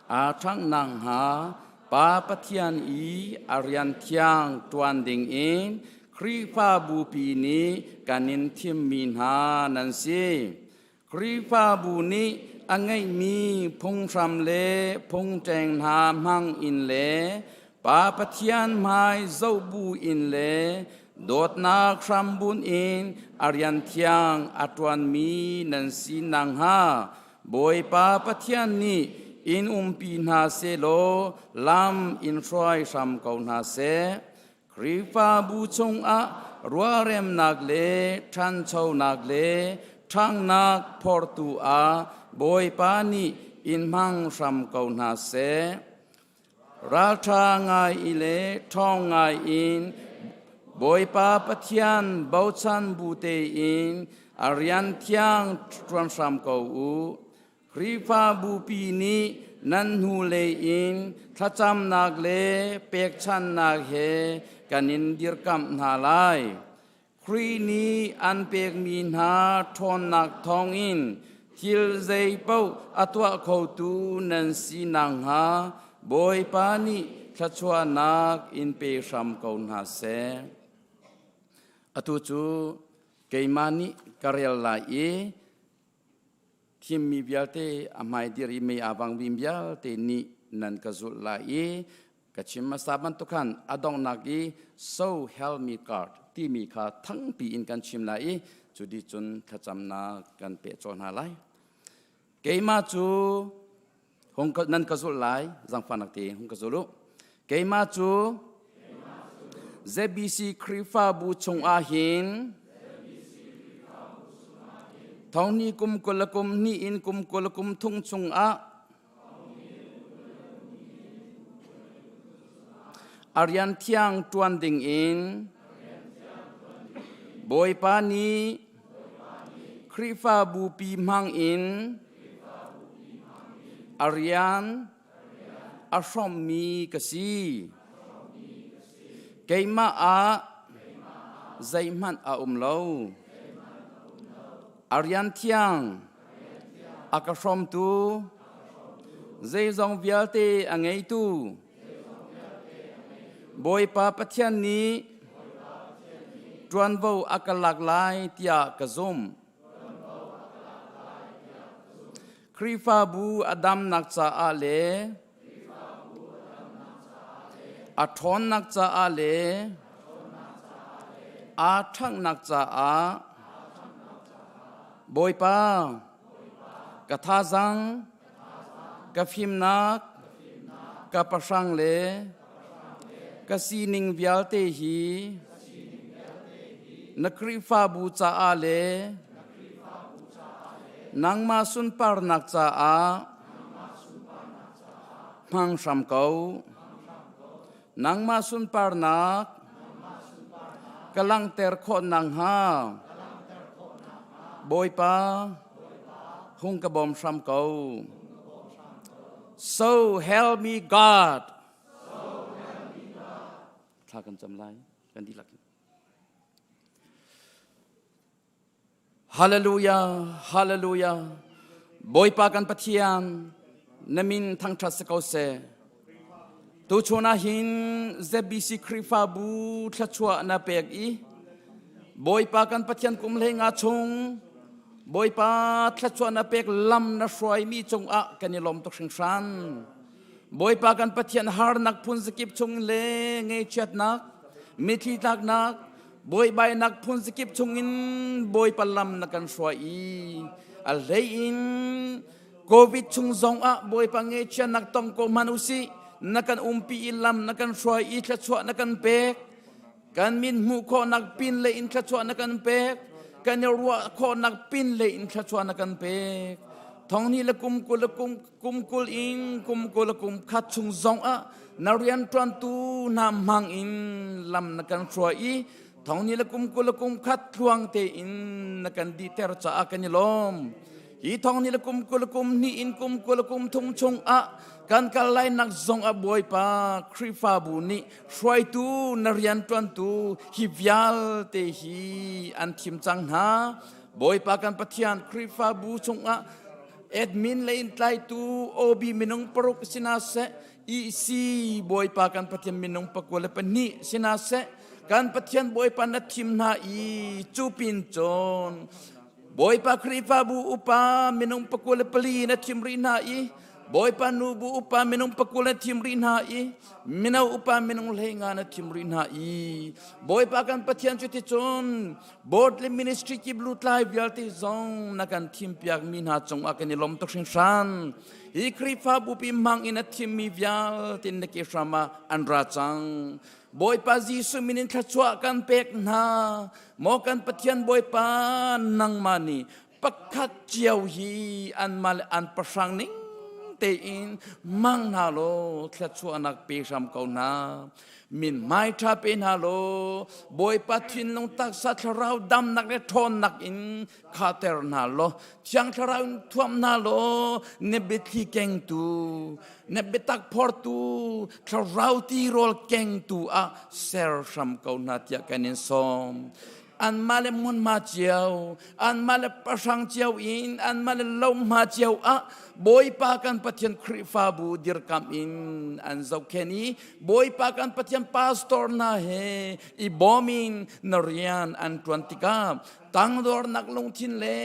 [SPEAKER 6] Aa ṭhangh nakhnga Pa Pathian i a rian thiang ṭuan dingin Khrihfabupi nih kan in thimmi hna nan si. Khrihfabu nih a ngeihmi phunghram le phungṭeng hna hmang in le Pa Pathian hmai zoh bu in le dawtnak hrambunh in a rian thiang a ṭuanmi nan si nakhnga Bawipa Pathian nih in umpi hna sehlaw lam in hruai hram ko hna seh. Khrihfabu chungah rualremnak le ṭhanchonak le ṭhanghnak phortu ah Bawipa nih in hmang hram ko hna seh. Ralṭha ngai i le ṭhawng ngai in Bawipa Pathian bochan bu tein a rian thiang ṭuan hram ko u. Khrihfabupi nih nan hnulei in thlacamnak le pekchanhnak he kan in dirkamh hna lai. Khrih nih an pekmi hna ṭhawnnak thawngin thil zeipaoh a tuah khotu nan si nakhnga Bawipa nih thluachuahnak in pe hram ko hna seh. Atu cu keimah nih ka rel lai i thimmi vialte a hmai dir i mei aa vangmi vialte nih nan ka zulh lai i ka chim hmasa bantuk khan a donghnak i so help me God timi kha thangpi in kan chim lai i cu dih cun thlacamnak kan peh caw hna lai. Keimah cu hung nan ka zulh lai zangfahnak te hung ka zul u. Keimah cu ZBC Khrihfabu chungah hin thongni kum 20 le kum hnih in kum 20 le kum thung chungah A rian thiang ṭuan dingin Bawipa nih Khrihfabupi hmangin a rian a hrawmmi ka si. Keimah ah zeihmanh a um lo. A rian thiang a ka hrawmtu, zeizong vialte a ngeitu, Bawipa Pathian nih ṭuanvo a ka lak lai tiah ka zumh. Khrihfabu a damnak caah le a ṭhawnnak caah le aa ṭhanghnak caah Bawipa ka thazaang ka fimnak ka pahrang le ka sining vialte hi na Khrihfabu caah le nangmah sunparnak caah hmang hram ko. Nangmah sunparnak ka langhter khawh nakhnga Bawipa hung ka bawm hram ko. So help me God. Thla kan cam lai kan dihlak in. Hallelujah, hallelujah. Bawipa kan Pathian, na min thangṭhat si ko seh. Tuchun ah hin ZBC Khrihfabu thluachuah na pek i Bawipa kan Pathian kum hlei nga chung Bawipa thluachuah na pek lam na hruaimi cungah kan i lawm tuk hringhran. Bawipa kan Pathian harnak phun zakip chung le ngeichiatnak. Mitthli tlaknak, buaibainak phun zakip chungin Bawipa lam na kan hruai i a hlei in COVID chung zong ah Bawipa ngechianak tong ko hmanh usih na kan umpi i lam na kan hruai i thluachuah na kan pek. Kan min hmuh khawhnak pin le in thluachuah na kan pek. Kan i ruah khawhnak pin le in thluachuah na kan pek. Thong ni le kum kul le kum kum kul in kum kul le kum khat chung zong ah na rianṭuantu hna hmang in lam na kan hruai i thong ni le kum kul le kum khat thluang tein na kan dihter caah kan i lawm. Hi thong ni le kum 20 kum hnih in kum 20 kum thum chung ah kan kal lainak zong ah Bawipa Khrihfabu nih hruaitu na rianṭuantu hi vialte hi an thim cang hna. Bawipa kan Pathian Khrihfabu chungah admin le in tlaitu OB minung paruk sina seh EC Bawipa kan Pathian minung 22 sina seh kan Pathian Bawipa na thim hna i cu pin cun Bawipa Khrihfabu upa minung 24 na thim rih hna i Bawipa nubu upa minung 20 na thim rih hna i mino upa minung 15 na thim rih hna i Bawipa kan Pathian cu ticun board le ministry kip lutlai vialte zong na kan thimpiak mi hna cungah kan i lawm tuk hringhran. Hi Khrihfabu pi hmang in a thimmi vialte na ke hram ah an ra cang. Bawipa Jesuh min in thluachuah kan pek hna. Maw kan Pathian Bawipa nangmah nih pakhat cio hi anmah le an pahrang ning tein mang hna law thluachuahnak pe hram ko hna. Min hmai ṭha pe hna law Bawipa thinlung taksa thlarau damnak le ṭhawnnak in khater hna law Thiang Thlarau in thuam hna law na biathli kengtu na biatak phortu thlarau tirawl kengtu ah ser hram ko hna tiah kan in sawm. Anmah le hmunhma cio, anmah le pahrang cio in, anmah le lohma cio ah Bawipa kan Pathian Khrihfabu dirkamh in an zohkhenh i Bawipa kan Pathian pastor hna he i bawm in na rian an ṭuan tikah tangdornak lungthin le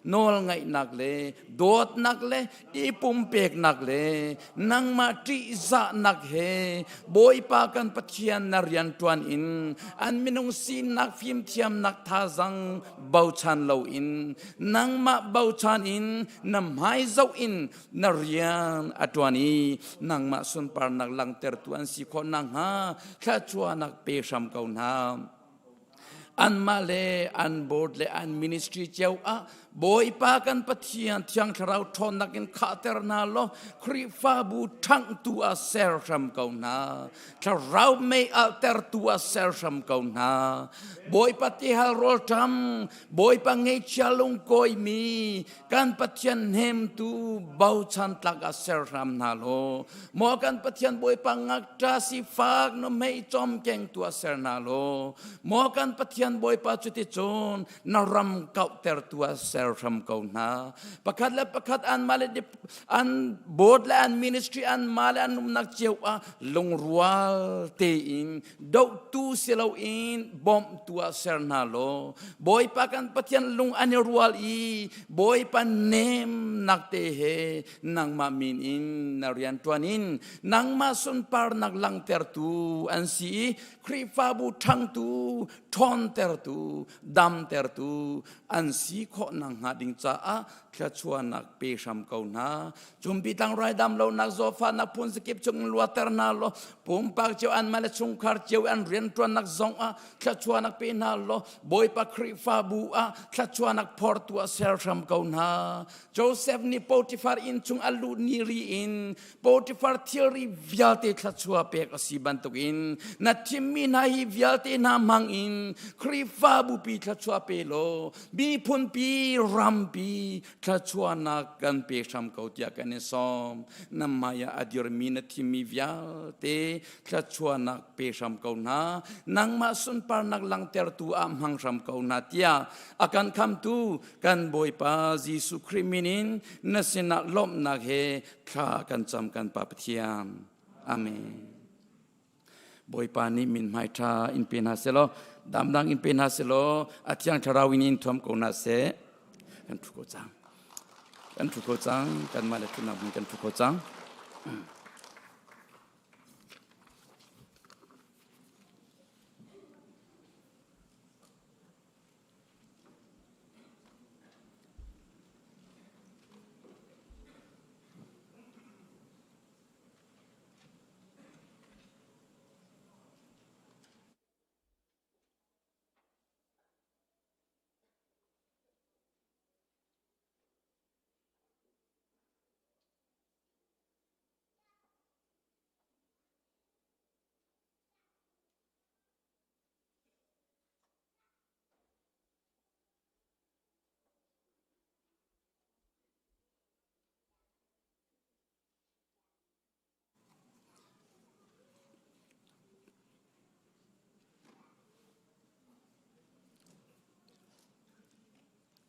[SPEAKER 6] nawlngaihnak le dawtnak le i pumpeknak le nangmah ṭihzahnak he Bawipa kan Pathian na rianṭuan in an minung sinak fimthiamnak thazang bochan loin nangmah bochan in na hmai zoh in na rian a ṭuan i nangmah sunparnak langhtertu an si khawh nakhnga thluachuahnak pe hram ko hna. Anmah le an board le an ministry cio ah Bawipa kan Pathian Thiang Thlarau ṭhawnnak in khahter hna law Khrihfabu ṭhanghtu ah ser hram ko hna. Thlarau mei alhtertu ah ser hram ko hna. Bawipa tihal rawlṭam, Bawipa ngeihchia lungkawimi, kan Pathian hnemtu bochan tlak ah ser hram hna law maw kan Pathian Bawipa ngakṭa sifak nuhmei cawmkengtu ah ser hna law maw kan Pathian Bawipa cuticun na ram kauhtertu ah ser hram ko hna pakhat le pakhat anmah le an board le an ministry anmah le an umnak cio ah lungrual tein dohtu si loin bawmhtu ah ser hna law Bawipa kan Pathian lung an i rual i Bawipa nemnak te he nangmah min in na rian ṭuan in nangmah sunparnak langhtertu an si i Khrihfabu ṭhangtu ṭhawntertu damtertu an si khawh nakhnga ding caah thluachuahnak pe hram ko hna. Cumpi tlangrai dam lonak zawtfahnak phun zakip chung luater hna law pumpak cio anmah le chungkhar cio an rianṭuannak zong ah thluachuahnak pe hna law Bawipa Khrihfabu ah thluachuahnak phortu ah ser hram ko hna. Joseph nih Potifar inn chung a luh ni ri in Potifar thilri vialte thluachuah pek a si bantukin na thimmi hna hi vialte hna hmang in Khrihfabu pi thluachuah pe law miphunpi rampi thluachuahnak kan pe hram ko tiah kan in sawm. Na hmai ah a dirmi na thimmi vialte thluachuahnak pe hram ko hna. Nangmah sunparnak langhtertu ah hmang hram ko hna tiah a kan khamtu kan Bawipa Jesuh Khrih min in na sinah lawmhnak he thla kan cam kan Pa Pathian. Amen. Bawipa nih min hmai ṭha in pe hna selaw damdang in pe hna selaw a thiang thlarau in in thuam ko hna seh. Kan ṭhu ko cang. Kan ṭhu ko cang. Kanmah le ṭhunak hmun kan ṭhu ko cang.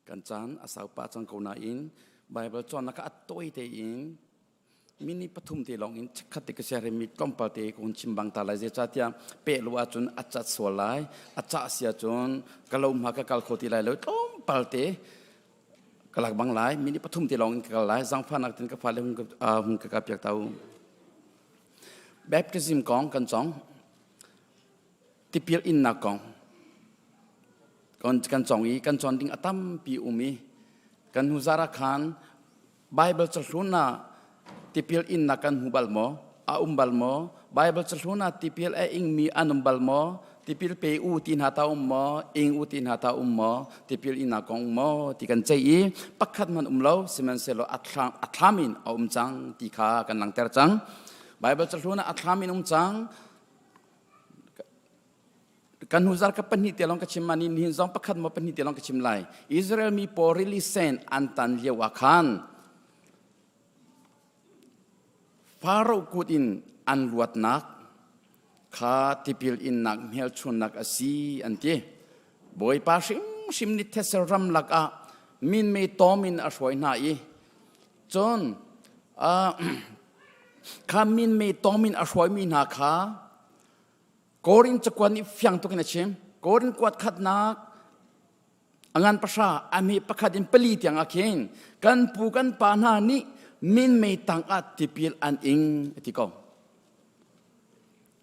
[SPEAKER 6] Kan caan a sau pah cang ko nain Baibal cawnnak ah a tawi tein mini pathum te lawng in chikkhat te ka siaremmi tlawmpal te ka hun chim bang ta lai. Zeicahtiah peh lo ahcun a cat sual lai. A cah si ahcun ka lo hma ka kal kho ti lai lo. Tlawmpal te ka lak bang lai. Mini pathum te lawng in ka kal lai. Zaangfahnak tin ka fale hung ka, uh, hung ka piak ta u. Baptism kong kan cong. Tipil innak kong kan cong i kan cawn ding a tampi um i kan hnu zara khan Bible cahlun ah tipil innak kan hmu bal maw? A um bal maw? Bible cahlun ah tipil a ingmi an um bal maw? Tipil pe u ti hna ta um maw? Ing u ti hna ta um maw? Tipil innak kong um maw? Ti kan ceih i pakhat hmanh um lo, sihmanhsehlaw a thlam, a thlam in a um cang ti kha kan langhter cang. Bible cahlun ah a thlam in um cang. Kan hnu zar ka pahnih te lawng ka chim ma ni nihin zong pakhat maw pahnih te lawng ka chim lai. Israel mi pawl rili sen an tan lio ah khan Pharaoh kut in an luatnak kha tipil innak hmelchunnak a si an ti. Bawipa hrimhrim nih thetse ram lakah minmei tawm in a hruai hna i cun kha minmei tawm in a hruaimi hna kha Korin cakuat nih fiang tuk in a chim. Korin kuat khatnak a ngan pahra a mi pakhat in pali tiang ah khin kan pu kan pa hna nih minmei tang ah tipil an ing a ti ko.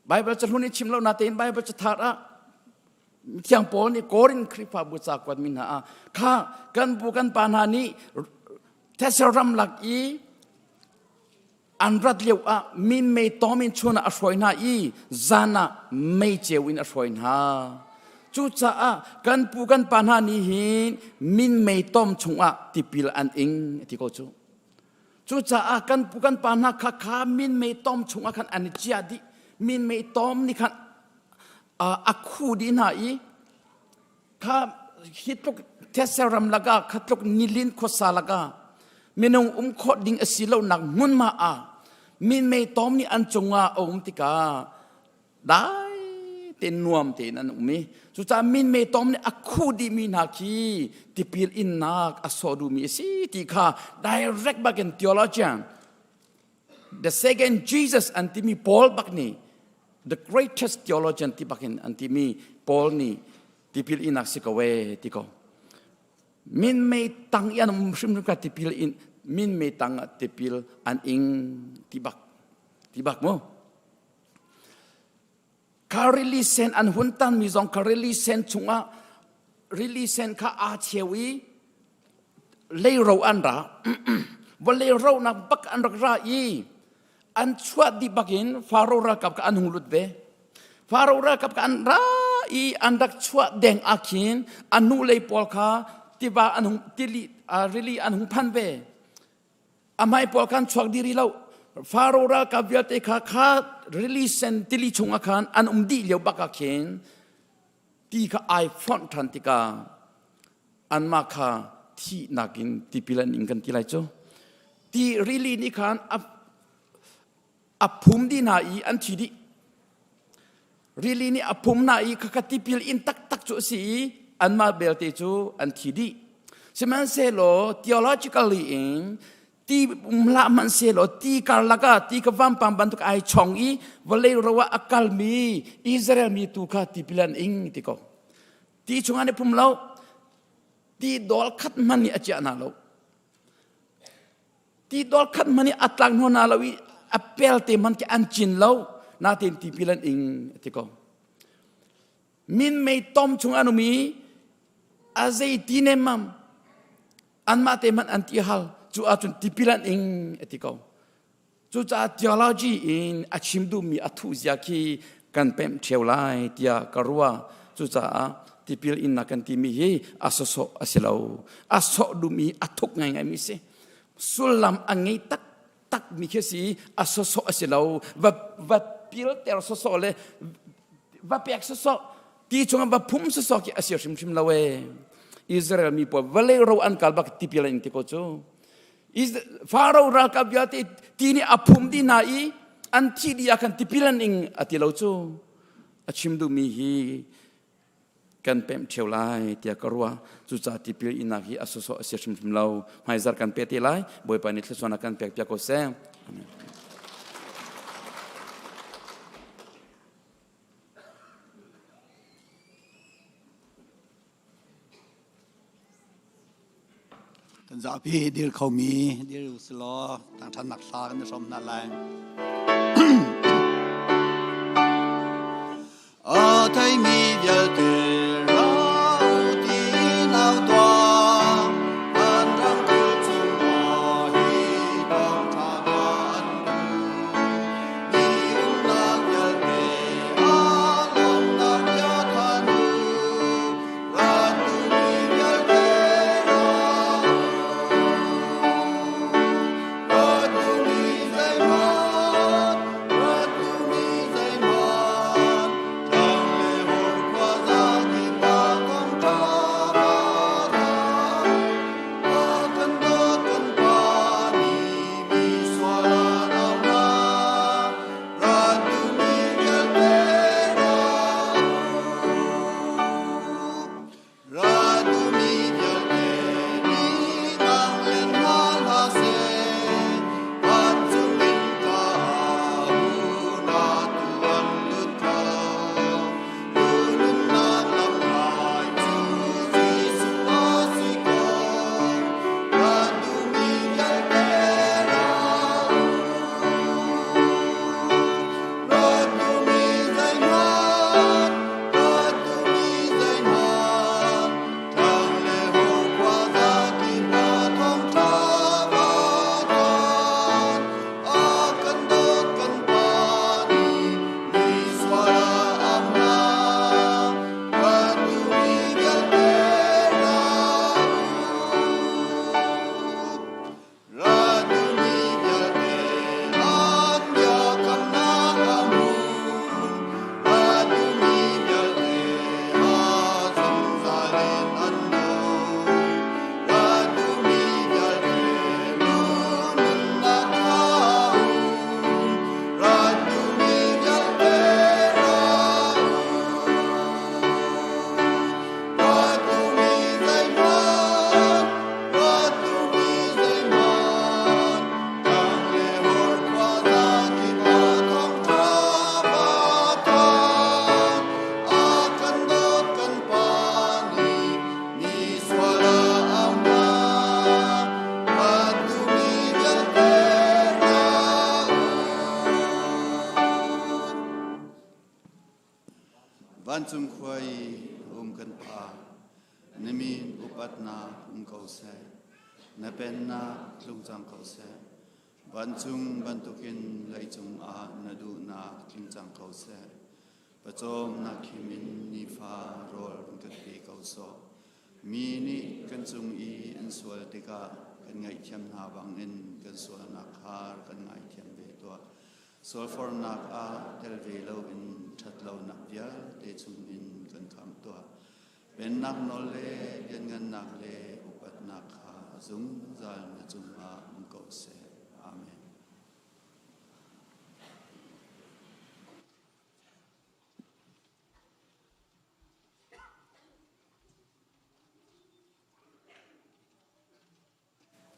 [SPEAKER 6] Bible cahlun i chim lo natein Bible cathar ah Thiang Paul nih Korin Khrihfabu ca kuatmi hna ah kha kan pu kan pa hna nih thetse ram lak i an rat lio ah minmei tawm in chun ah a hruai hna i zan ah mei ceu in a hruai hna. Cucaah kan pu kan pa hna nih hin minmei tom chungah tipil an ing a ti ko cu. Cucaah kan pu kan pa hna kha kha minmei tom chungah khan an i ciah dih. Minmei tom nih khan a khu dih hna i kha hi tluk thetse ram lakah kha tluk nilin khuasa lakah minung um khawh ding a si lonak hmunhma ah minmei tom nih an cungah a um tikah dai tein nuam tein an um i cucaah minmei tom nih a khu dihmi hna khi tipil innak a sawh duhmi a si ti kha direct bakin theologian the second Jesus an timi Paul bak nih the greatest theologian ti bakin an timi Paul nih tipil inak si ko e ti ko minmei tang i an um hrimhrim ka tipil in minmei tang ah tipil an ing ti bak ti bak mu kha rili sen an hun tan mi zong kha rili sen chungah rili sen kha aa cheu i leiro an ra vawlei ronak bak an rak ra i an chuah dih bakin Faro ralkap kha an hung lut ve. Faro ralkap kha an ra i an rak chuah deng ah khin a hnulei pawl kha tiva an hung tili rili an hung phan ve. A hmai pawl khan chuak dih rih lo. Faro ralkap vialte kha kha rili sen tili chungah khan an um dih lio bak ah khin ti kha ai fonh ṭhan tikah anmah kha thihnak in tipil an ing kan ti lai cu ti rili nih khan a a phum dih hna i an thi dih rili nih a phum hna i khakha tipil in taktak cu a si i anmah belte cu an thi dih sihmanhsehlaw theologically in ti um hlah hmanhsehlaw ti karlak ah ti ka vampang bantuk ai chong i vawlei ro ah a kalmi Israel mi tu kha tipil an ing ti ko Ti chungah an i phum lo. Ti dawl khat hmanh nih a ciah hna lo. Ti dawl khat hmanh nih a tlak hnu hna lo i a pelte hmanh khi an cin lo. Natin tipil an ing a ti ko. Minmei tom chung an um i a zei ti nemmam anmah te hmanh an ti hal cu ahcun tipil an ing a ti ko. Cucaah theology in a chim duhmi a thuh zia khi kan pemh ṭheo lai tiah ka ruah. Cucaah tipil innak kan timi hi a sawsawh a si lo. A sawh duhmi a thuk ngaingaimi si. Sullam a ngei taktakmi khi si a sawsawh a si lo. Va, va pilter sawsawh le va pek sawsawh ti chungah va phum sawsawh khi a si hrimhrim lo ee. Israel mi pawl vawlei ro an kal bak tipil an ing ti ko cu. Faro ralkap vialte ti nih a phum dih hna i an thih dih ah khan tipil an ing a ti lo cu a chim duhmi hi. kan pemh ṭheo lai tiah ka ruah. Cucaah tipil innak hi a sawsawh a si hrimhrim lo. Hmaizarh kan pe te lai. Bawipa nih thluachuahnak kan pek piak ko seh. Amen.
[SPEAKER 7] Kan zapi dir khomi dir usilaw tangṭhannak hla kan i hrawm hna lai. A theimi vialte ra u ti nau tuah, kan ram kul chungah hi thawngṭha kan Mi umnak vialte aa lawmnak bia than u. Vancung khua i um kan Pa, na min upatnak um ko seh. Na pennak tlung cang ko seh. Vancung bantukin leicung ah na duhnak tling cang ko seh. Pawcawmnak khim in nifa rawl kan kan pe ko sawh. Mi nih kan cung i an sual tikah kan ngaihthiam hna bangin kan sualnak kha kan ngaithiam ve tuah. Sualfornak ah tel ve loin ṭhatlonak vialte chungin kan khamh tuah. Pennak nawl le lianngannak le upatnak kha zungzal na cungah um ko seh. Amen.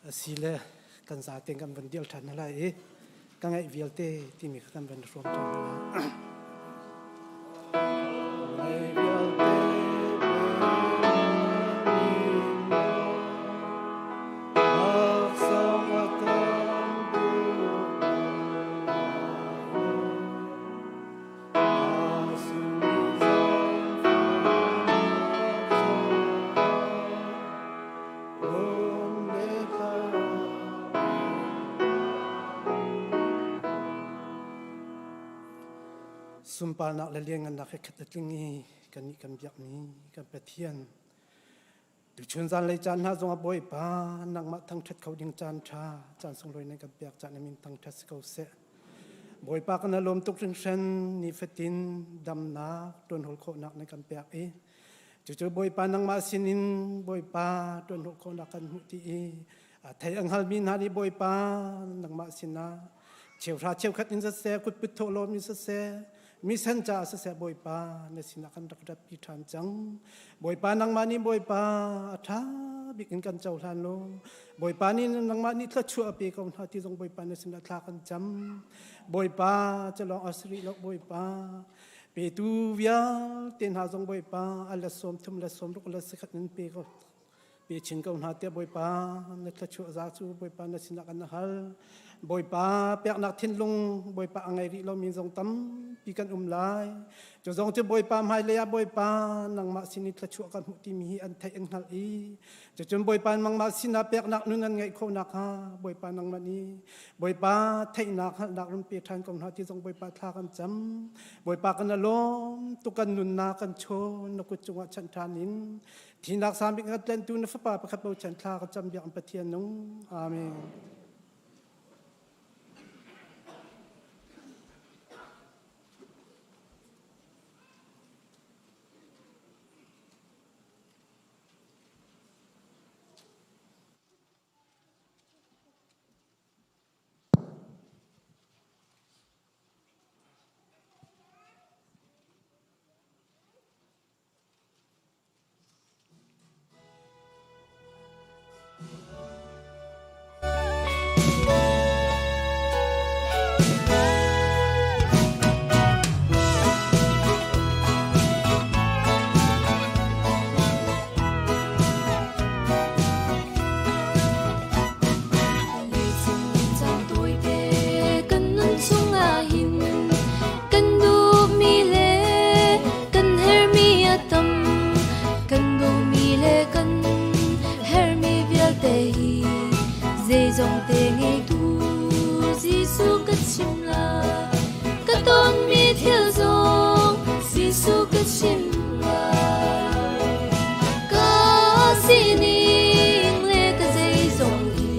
[SPEAKER 8] Asile kan zaten kan van deal ṭhan hna lai i ka ngaih vialte timi kha kan van hrawm ṭhan hna lai. Ngai vialte Sunparnak le lianngannak he khat a tling i kannih kan biakmi kan Pathian tuchun zanlei caan hna zongah Bawipa nangmah thangṭhat kho ding caan ṭha caan sunglawi nan kan pek caan na min thangṭhat si ko seh. Bawipa kan lawm tuk hringhran nifatin damnak ṭuanhawl khawhnak nan kan pek i Cucu Bawipa nangmah sinin Bawipa ṭuanhnawh khawhnak kan hmuh ti i a thei a hngalmi hna nih Bawipa nangmah sinah cheuhra cheukhat in siseh kutput thawhlawm in siseh Misen caah siseh Bawipa na sinah kan rak ratpi ṭhan cang. Bawipa nangmah nih Bawipa a ṭha bik in kan cohlan law Bawipa nih nangmah nih thluachuah a pe ko hna ti zong Bawipa na sinah thla kan cam. Bawipa calawng a si rih lo Bawipa petu vialte hna zong Bawipa a la sawm thum la sawm ruk la sikhat in pe ko pe chin ko hna tiah Bawipa na thluachuah za cu Bawipa na sinah kan hal. Bawipa peknak thinlung Bawipa a ngei rih lomi zong tampi kan um lai. Cu zong cu Bawipa hmailei ah Bawipa nangmah sin i thluachuah kan hmuh timi hi an theih an hngalh i cucun Bawipa nangmah sinah peknak nun an ngeih khawh nakhnga Bawipa nangmah nih Bawipa theihnak hngalhnak run pe ṭhan ko hna ti zong Bawipa thla kan cam. Bawipa kan lawm tuk kan nunnak kan chawn na kut cungah chanh ṭhan in Thinak sambik a tlentu na fapa pakhat bochan thla ka cam biak Pathian nung. Amen.
[SPEAKER 9] Kan nun chungah hin kan duhmi le kan herhmi a tam. Kan duhmi le kan herhmi vialte hi zeizong te ngeitu Jesuh ka chim lai. Ka tonmi thil zong Jesuh ka chim lai. Ka sining le ka zeizong hi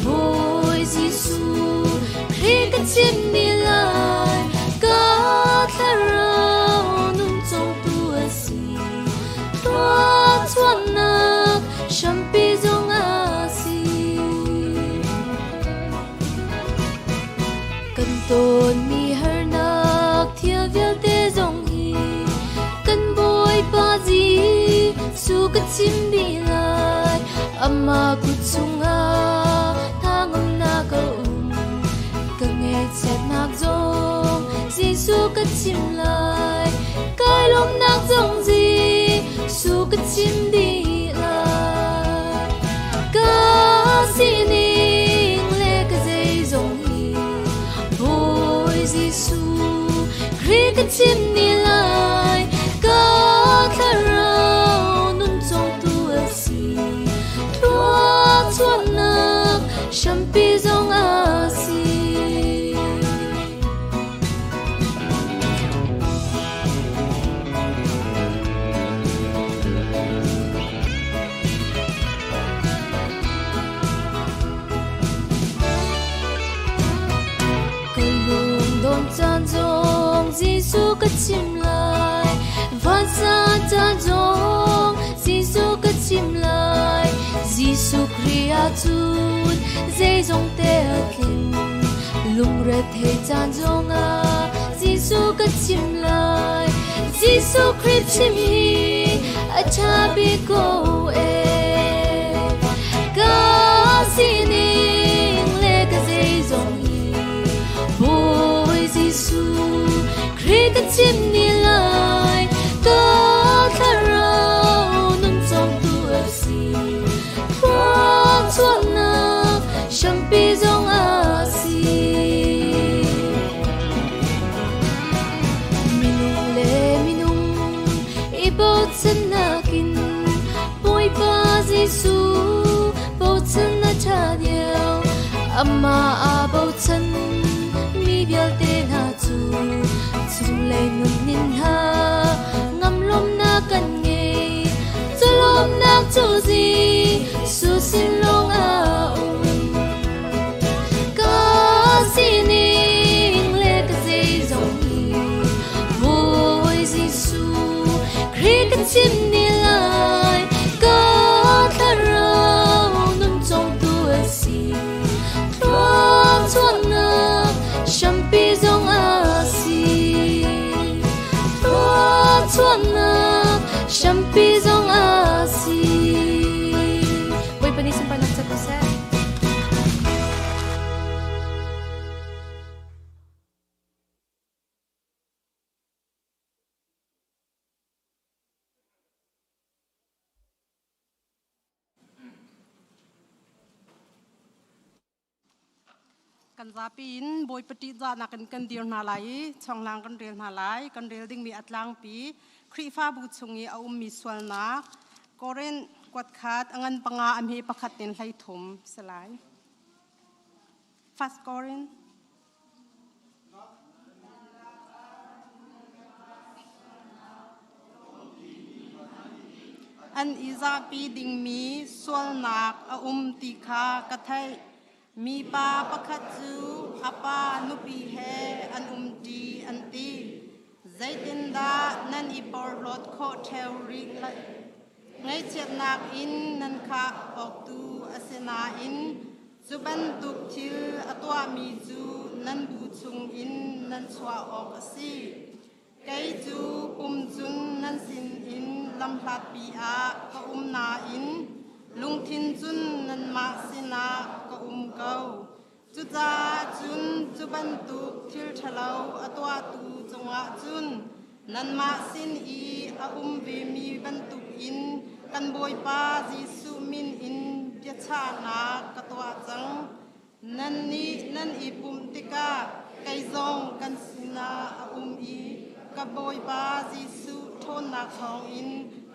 [SPEAKER 9] Bawi Jesuh Khrih ka chimmi lai ka thlarau nun cawngtu a si. Thluachuahnak hrampi zong a si. Kan tonmi harnak thil vialte zong hi kan Bawipa Jesuh ka chim dih lai. Amah kut chungah tha-ngamnak a um. Ka ngaihchiatnak zong Jesuh ka chim lai. Kai lawmhnak zong Jesuh ka chim dih lai. Ka sining le ka zeizong hi Bawi Jesuh Khrih ka chim ni lai. Ka thlarau nun cawngtu a si. Thluachuahnak hrampi zong a si. Ka lungdong caan zong Jesuh ka chim lai. Vansan caan zong Jesuh ka chim lai. Jesuh Khrih ahcun zeizong te a tling. Lungrethei caan zongah Jesuh ka chim lai. Jesuh Khrih chim hi a ṭha bik ko ee. Ka sining le ka zeizong hi Bawi Jesuh Khrih ka chim ni lai. Ka thlarau nun cawmtu a si. Thluachuahnak hrampi zong a si. Minung le minung i bochannak in Bawipa Jesuh bochan a ṭha deuh. Amah aa bochan mi vialte hna cu chunglei nun in hna ngamlawmnak kan ngei. Cu lawmnak cu Jesuh sin lawng a um. Ka sining le ka zeizong hi Bawi Jesuh Khrih ka chim ni lai. Ka thlarau nun cawngtu a si. Thluachuahnak hrampi zong a si. Bawipa nih sunparnak cang ko seh.
[SPEAKER 10] Kan zapi in Bawipa ṭihzahnak in kan dir hna lai i chawnglang kan rel hna lai. Kan rel dingmi a tlangpi Khrihfabu chung i a ummi sualnak Korinth kuatkhat a ngan panga a hme pakhat in 13 si lai. First Korinth An i zahpi dingmi sualnak a um ti kha ka theih. Mipa pakhat cu a pa nupi he an umṭi an ti. Zeitindah nan i porhlawt khawh ṭheo rih lai? Ngaihchiatnak in nan khah awktu a si nain Cu bantuk thil a tuahmi cu nan bu chungin nan chuah awk a si. Kei cu pum cun nan sinin lamhlatpi ah ka um nain lungthin cun nanmah sinah ka um ko. Cucaah cun cu bantuk thil ṭhalo a tuahtu cungah cun nanmah sin i a um vemi bantukin kan Bawipa Jesuh min in biachahnak ka tuah cang. Nannih nan i pumh tikah kei zong kan sinah a um i ka Bawipa Jesuh ṭhawnnak thawngin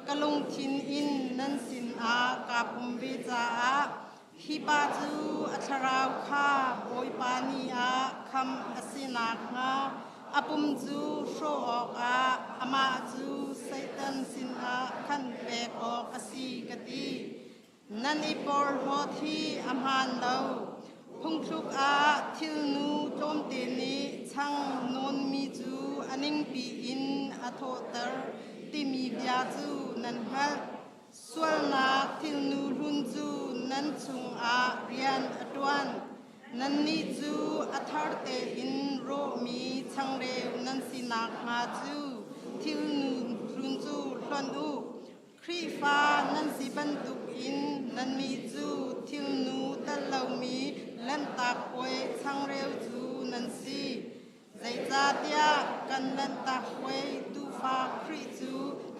[SPEAKER 10] ka lungthin in nan sinah kaa pum ve caah hi pa cu a thlarau kha Bawipa ni ah khamh a si nakhnga a pum cu hrawh awkah amah cu Satan sinah khan pek awk a si ka ti. Nan i porhlawt hi a hmaan lo. Phungthluk ah thilnu tlawmte nih chang nawnmi cu a ningpi in a thawhter timi bia cu nan hngalh. Sualnak thilnu hlun cu nan chungah rian a ṭuan. Nannih cu a thar tein rawhmi changreu nan si nakhnga cu thilnu hlun cu hlonh u. Khrihfa nan si bantukin nannih cu thilnu tel lomi Lanhtak Puai changreu cu nan si. Zeicahtiah kan Lanhtak Puai tuufa Khrih cu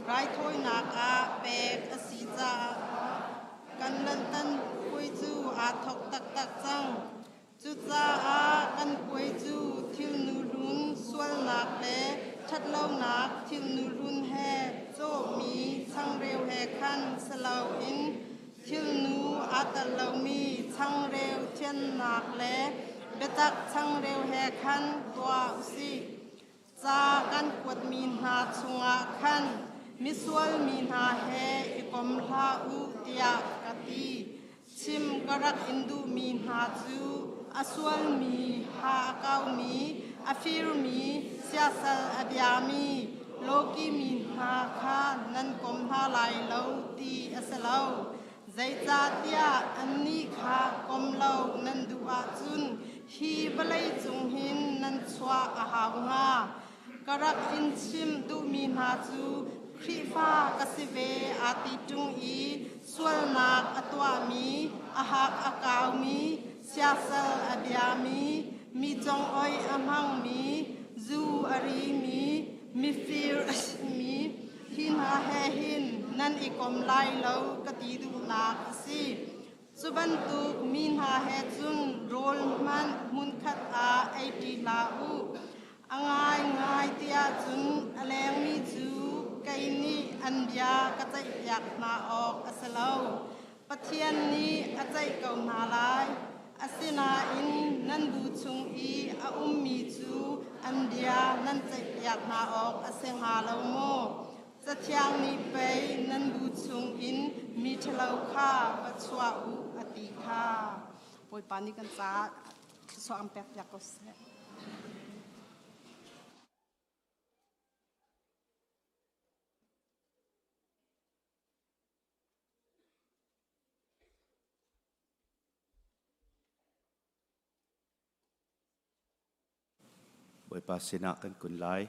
[SPEAKER 10] raithawinak ah pek a si caah kan Lanhtak Puai cu aa thawk taktak cang. Cucaah kan puai cu thilnu hlun sualnak le ṭhatlonak thilnu hlun he cawhmi changreu he khan si loin thilnu aa tel lomi changreu thiannak le biatak changreu he khan tuah u sih. Ca kan kuatmi hna chungah khan misual mi hna he i kom hlah u tiah ka ti. Chim ka rak in duhmi hna cu a sualmi, ha a kaumi, a firmi, siasal a biami, lawki mi hna kha nan kom hna lai lo ti a si lo. Zeicahtiah annih kha kom lo nan duh ahcun hi vawlei cung hin nan chuah a hau hnga. Ka rak in chimh duhmi hna cu Khrihfa ka si ve aa ti ṭung i sualnak a tuahmi, a hak a kaumi, siasal a biami, mi congoih a hmangmi, zu a rimi, mifir a simi, hi hna he hin nan i kom lai lo ka ti duhnak a si. Cu bantuk mi hna he cun rawl hmanh hmunkhat ah ei ṭi hlah u. A ngaingai tiah cun a lengmi cu kei nih an bia ka ceihpiak hna awk a si lo. Pathian nih a ceih ko hna lai. Asinain nan bu chung i a ummi cu an bia nan ceihpiak hna awk a si hnga lo maw? Cathiang nih pei nan bu chungin mi ṭhalo kha va chuah u a ti kha. Bawipa nih kan caah thluachuah kan pekpiak ko seh.
[SPEAKER 11] Bawipa sinah kan kun lai.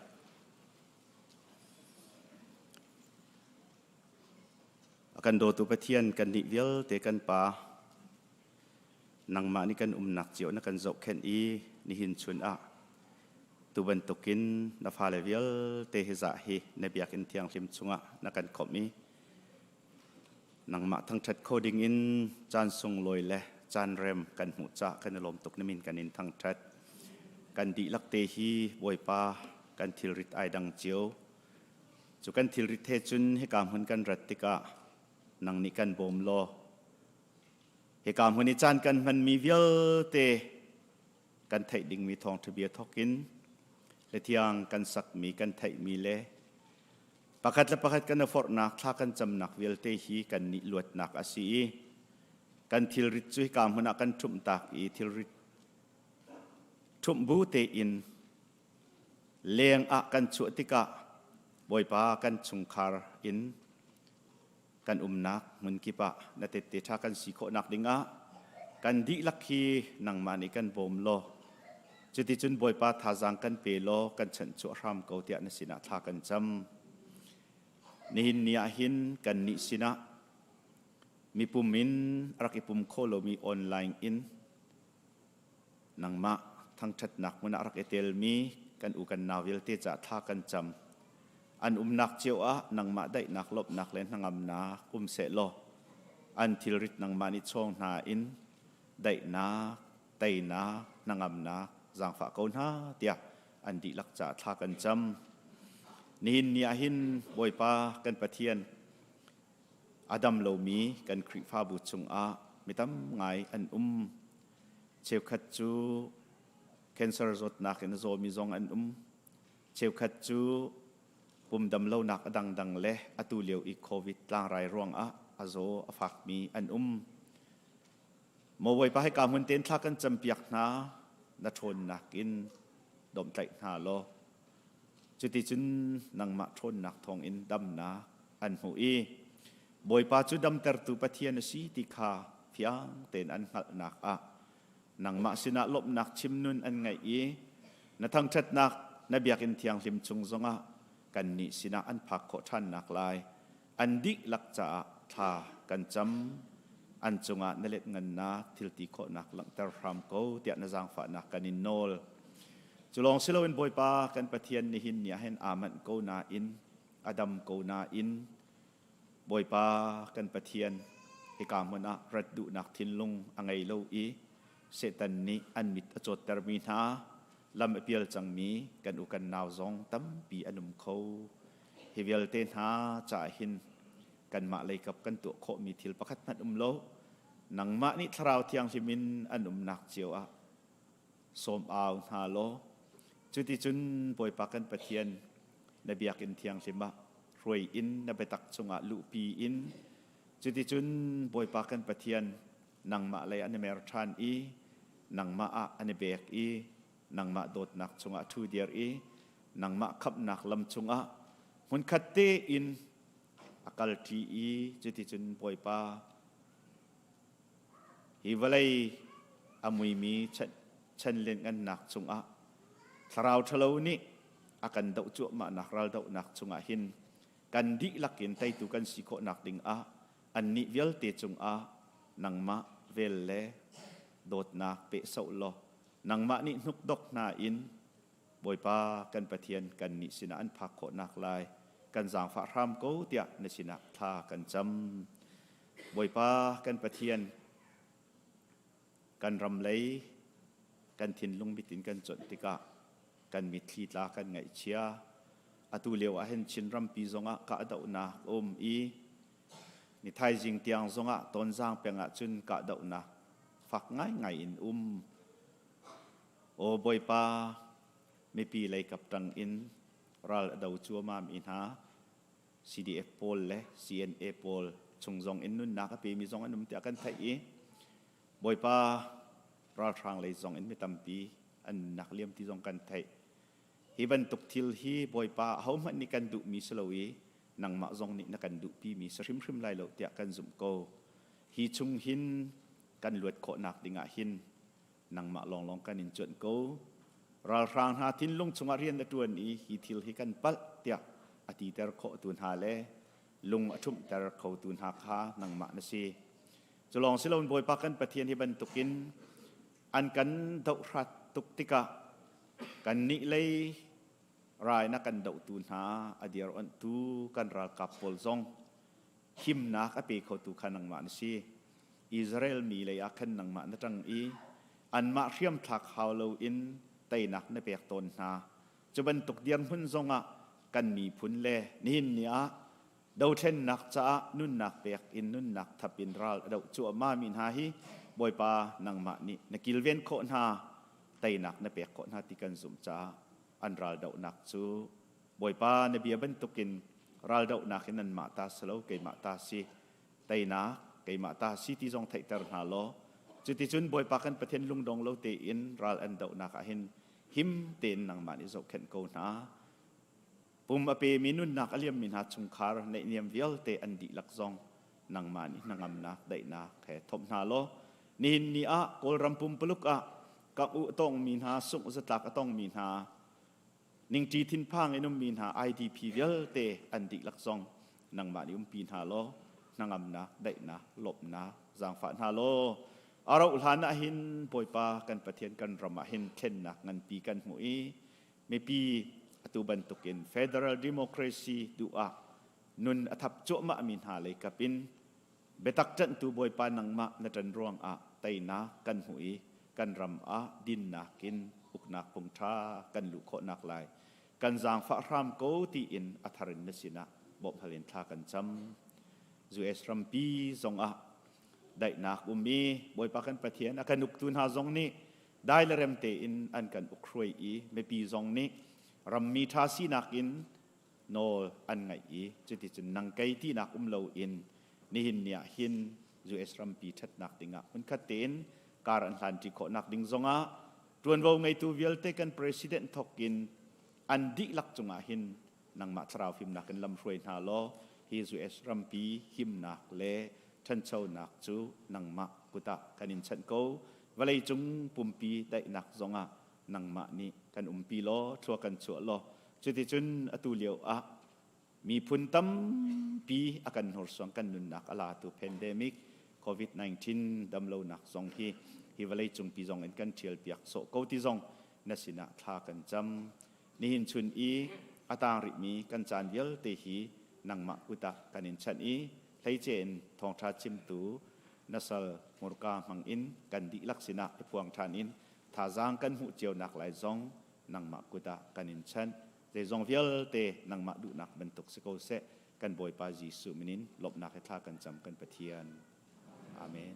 [SPEAKER 11] A kan dawtu Pathian kan nih vialte kan Pa, nangmah nih kan umnak cio na kan zohkhenh i nihin chun ah tu bantukin na fale vialte hi zah hi na biakinn thianghlim chungah na kan khawmh i nangmah thangṭhat kho dingin caan sunglawi le caan rem kan hmuh cah kan i lawm tuk na min kan in thangṭhat. Kan dihlak te hi Bawipa kan thilrit ai dang cio. Cu kan thilrit he cun hika hmun kan rat tikah nang nih kan bawm law hika hmun i caan kan hmanmi vialte kan theih dingmi thawngṭha bia thawkin le thiang kan sakmi kan theihmi le pakhat le pakhat kan i forhnak thla kan camnak vialte hi kan nih luatnak a si i kan thilrit cu hika hmun ah kan ṭhumh tak i thilrit ṭhumh bu tein leng ah kan chuah tikah Bawipa kan chungkhar in kan umnak hmun kip ah na tette ṭha kan si khawhnak dingah kan dihlak hi nangmah nih kan bawm law cuticun Bawipa thazaang kan pe law kan chanhchuah hram ko tiah na sinah thla kan cam. Nihin ni ah hin kan nih sinah mipum in a rak i pum kho lomi online in Nangmah thangṭhatnak hmun ah rak i telmi kan u kan nau vialte caah thla kan cam. An umnak cio ah nangmah daihnak, lawmhnak le hnangamnak um sehlaw an thilrit nangmah nih chawng hna in daihnak, teinak, hnangamnak zaangfah ko hna tiah an dihlak caah thla kan cam. Nihin ni ah hin Bawipa kan Pathian a dam lomi kan Khrihfabu chungah mi tam ngai an um. Cheukhat cu cancer zawtnak in a zawmi zong an um. Cheukhat cu pum damlonak a dangdang le atu lio i COVID tlangrai ruangah a zaw a fakmi an um. Maw Bawipa hika hmun tein thla kan campiak hna, na ṭhawnnak in domhtlaih hna law, cuticun nangmah ṭhawnnak thawngin damnak an hmuh i Bawipa cu damtertu Pathian a si ti kha fiang tein an hngalhnak ah nangmah sinah lawmhnak chim nun an ngeih i na thangṭhatnak na biakinn thianghlim chung zongah kannih sinah an phak khawh ṭhannak lai an dihlak caah thla kan cam. An cungah na letngannak thilti khawhnak langhter hram ko tiah na zaangfahnak kan in nawl. Cu lawng si loin Bawipa kan Pathian nihin ni ah hin aa manh ko nain a dam ko nain Bawipa kan Pathian hika hmun ah rat duhnak thinlung a ngei lo i Satan nih an mit a cawttermi hna lam a pial cangmi kan u kan nau zong tampi an um kho. Hi vialte hna caah hin kanmah leikap kan tuah khawhmi thil pakhat hmanh um lo. Nangmah nih Thlarau Thianghlim in an umnak cio ah sawm au hna law cuticun Bawipa kan Pathian na biakinn thianghlim ah hruai in na biatak chungah luhpi in cuticun Bawipa kan Pathian nangmah lei an i mer ṭhan i nangmah ah an i bek i nangmah dawtnak chungah ṭhu dir i nangmah khamhnak lam chungah hmunkhat tein a kalṭi i cuticun Bawipa Hi vawlei a muimi chan lianngannak chungah thlarau ṭhalo nih a kan doh cuahmahnak raldohnak chungah hin kan dihlak in teitu kan si khawhnak dingah annih vialte cungah nangmah vel le dawtnak pehsoh law nangmah nih hnukdok hna in Bawipa kan Pathian kannih sinah an phak khawhnak lai kan zaangfah hram ko tiah na sinah thla kan cam. Bawipa kan Pathian kan ram lei kan thinlung mit in kan conh tikah kan mitthli tla kan ngaihchia. Atu lio ah hin Chin rampi zongah kahdohnak a um i ni thaizing tiang zongah Tonzang peng ah cun kahdohnak fak ngaingai in um. Aw Bawipa, mipi leikap ṭang in ral a do cuahmahmi hna CDF pawl le CNA pawl chung zong in nunnak a pemi zong an um tiah kan theih i Bawipa ralhrang lei zong in mi tampi an nunnak liam ti zong kan theih. Hi bantuk thil hi Bawipa ahohmanh nih kan duhmi si lo i nangmah zong nih na kan duhpimi si hrimhrim lai lo tiah kan zumh ko. Hi chung hin kan luat khawhnak dingah hin nangmah lawnglawng kan in cuanh ko. Ralhrang hna thinlung chungah rian na ṭuan i hi thil hi kan palh tiah a titer khawhtu hna le Lung a ṭhumhter khotu hna kha nangmah na si. Cu lawng si loin Bawipa kan Pathian hi bantukin an kan dohhrat tuk tikah kannih lei rai na kan dohtu hna a dir-onhtu kan ralkap pawl zong himnak a pe khotu kha nangmah na si. Israel mi lei ah khan nangmah na ṭang i anmah hriamthlak hau loin teinak na pek tawn hna. Cu bantuk dirhmun zongah kan miphun le nihin ni ah dothlennak caah nunnak pek in nunnak thap in ral a doh cuahmah mi hna hi Bawipa nangmah nih na kilven khawh hna, teinak na pek khawh hna ti kan zumh caah an ral dohnak cu Bawipa na bia bantukin ral dohnak in nanmah ta si lo keimah ta si teinak keimah ta si ti zong theihter hna law cuticun Bawipa kan Pathian lungdong lo tein ral an dohnak ah hin him tein nangmah nih zohkhenh ko hna. Pum a pemi nunnak a liammi hna chungkhar neihniam vialte an dihlak zong nangmah nih hnangamnak daihnak he thomh hna law nihin ni ah Kawlram pumpuluk ah kangh u a tongmi hna sungh zatlak a tongmi hna ningṭi thinphang in ummi hna IDP vialte an dihlak zong nangmah nih umpi hna law hnangamnak daihnak lawmhnak zaangfah hna law a rauh hlan ah hin Bawipa kan Pathian kan ram ah hin thlennak nganpi kan hmuh i mipi atu bantukin federal democracy duh ah nun a thap cuahmah mi hna lei kap in biatak ṭanhtu Bawipa nangmah na ṭan ruangah teinak kan hmuh i kan ram ah dinnak in uknak phung ṭha kan luh khawhnak lai kan zaangfah hram ko tiin a thar in na sinah bawmhhal in thla kan cam. US rampi zongah daihnak um i Bawipa kan Pathian a kan uktu hna zong nih dai le rem tein an kan uk hruai i mipi zong nih rammi ṭha sinak in nawl an ngaih i cuticun nang kei tinak um loin nihin ni ah hin US rampi ṭhatnak dingah hmunkhat tein kar an hlanṭi khawhnak ding zongah ṭuanvo ngeitu vialte kan president thawk in an dihlak cungah hin nangmah thlarau fimnak in lamhruai hna law hi US rampi himnak le ṭhanchonak cu nangmah kut ah kan in chanh ko. Vawleicung pumpi daihnak zongah nangmah nih kan umpi law thlua kan chuah law cuticun atu lio ah miphun tampi a kan hnorsuang kan nunnak a latu pandemic COVID-19 damlonak zong hi hi vawleicung pi zong in kan ṭhial piak sawh ko ti zong na sinah thla kan cam. Nihin chun i a tang rihmi kan caan vialte hi nangmah kut ah kan in chanh i hleice in thawngṭha chimtu na sal hmurka hmang in kan dihlak sinah i phuang ṭhan in thazaang kan hmuh cio nak lai zong nangmah kut ah kan in chanh. Zeizong vialte nangmah duhnak bantuk si ko seh. Kan Bawipa Jesuh min in lawmhnak he thla kan cam kan Pathian. Amen.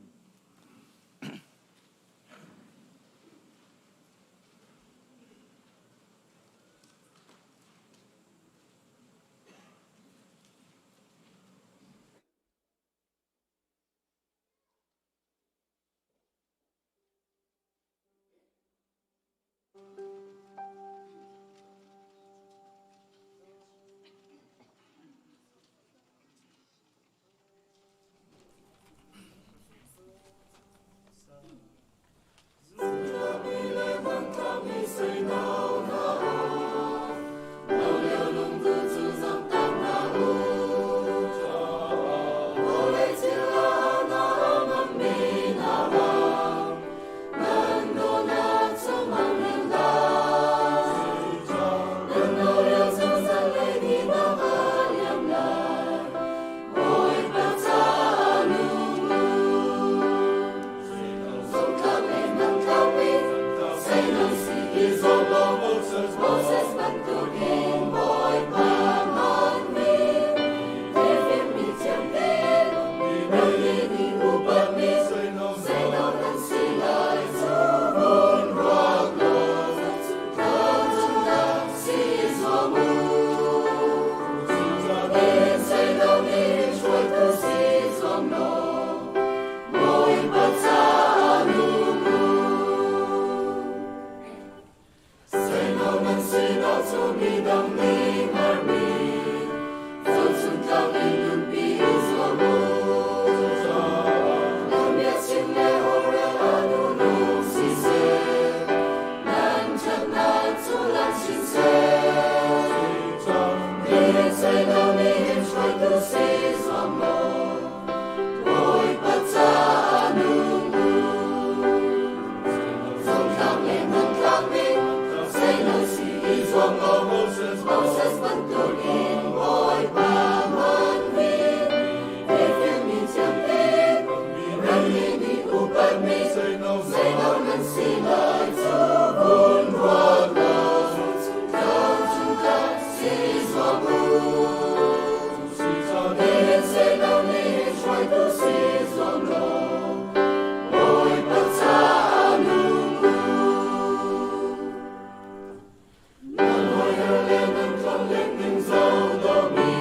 [SPEAKER 4] nan si lai cu vun ruat law tlang cung tlak si zuam u. Sihmanhsehlaw nih hruaitu si zuam law Bawipa caah nung u. Nan hawiher le nan tlonlen ning zohdawhmi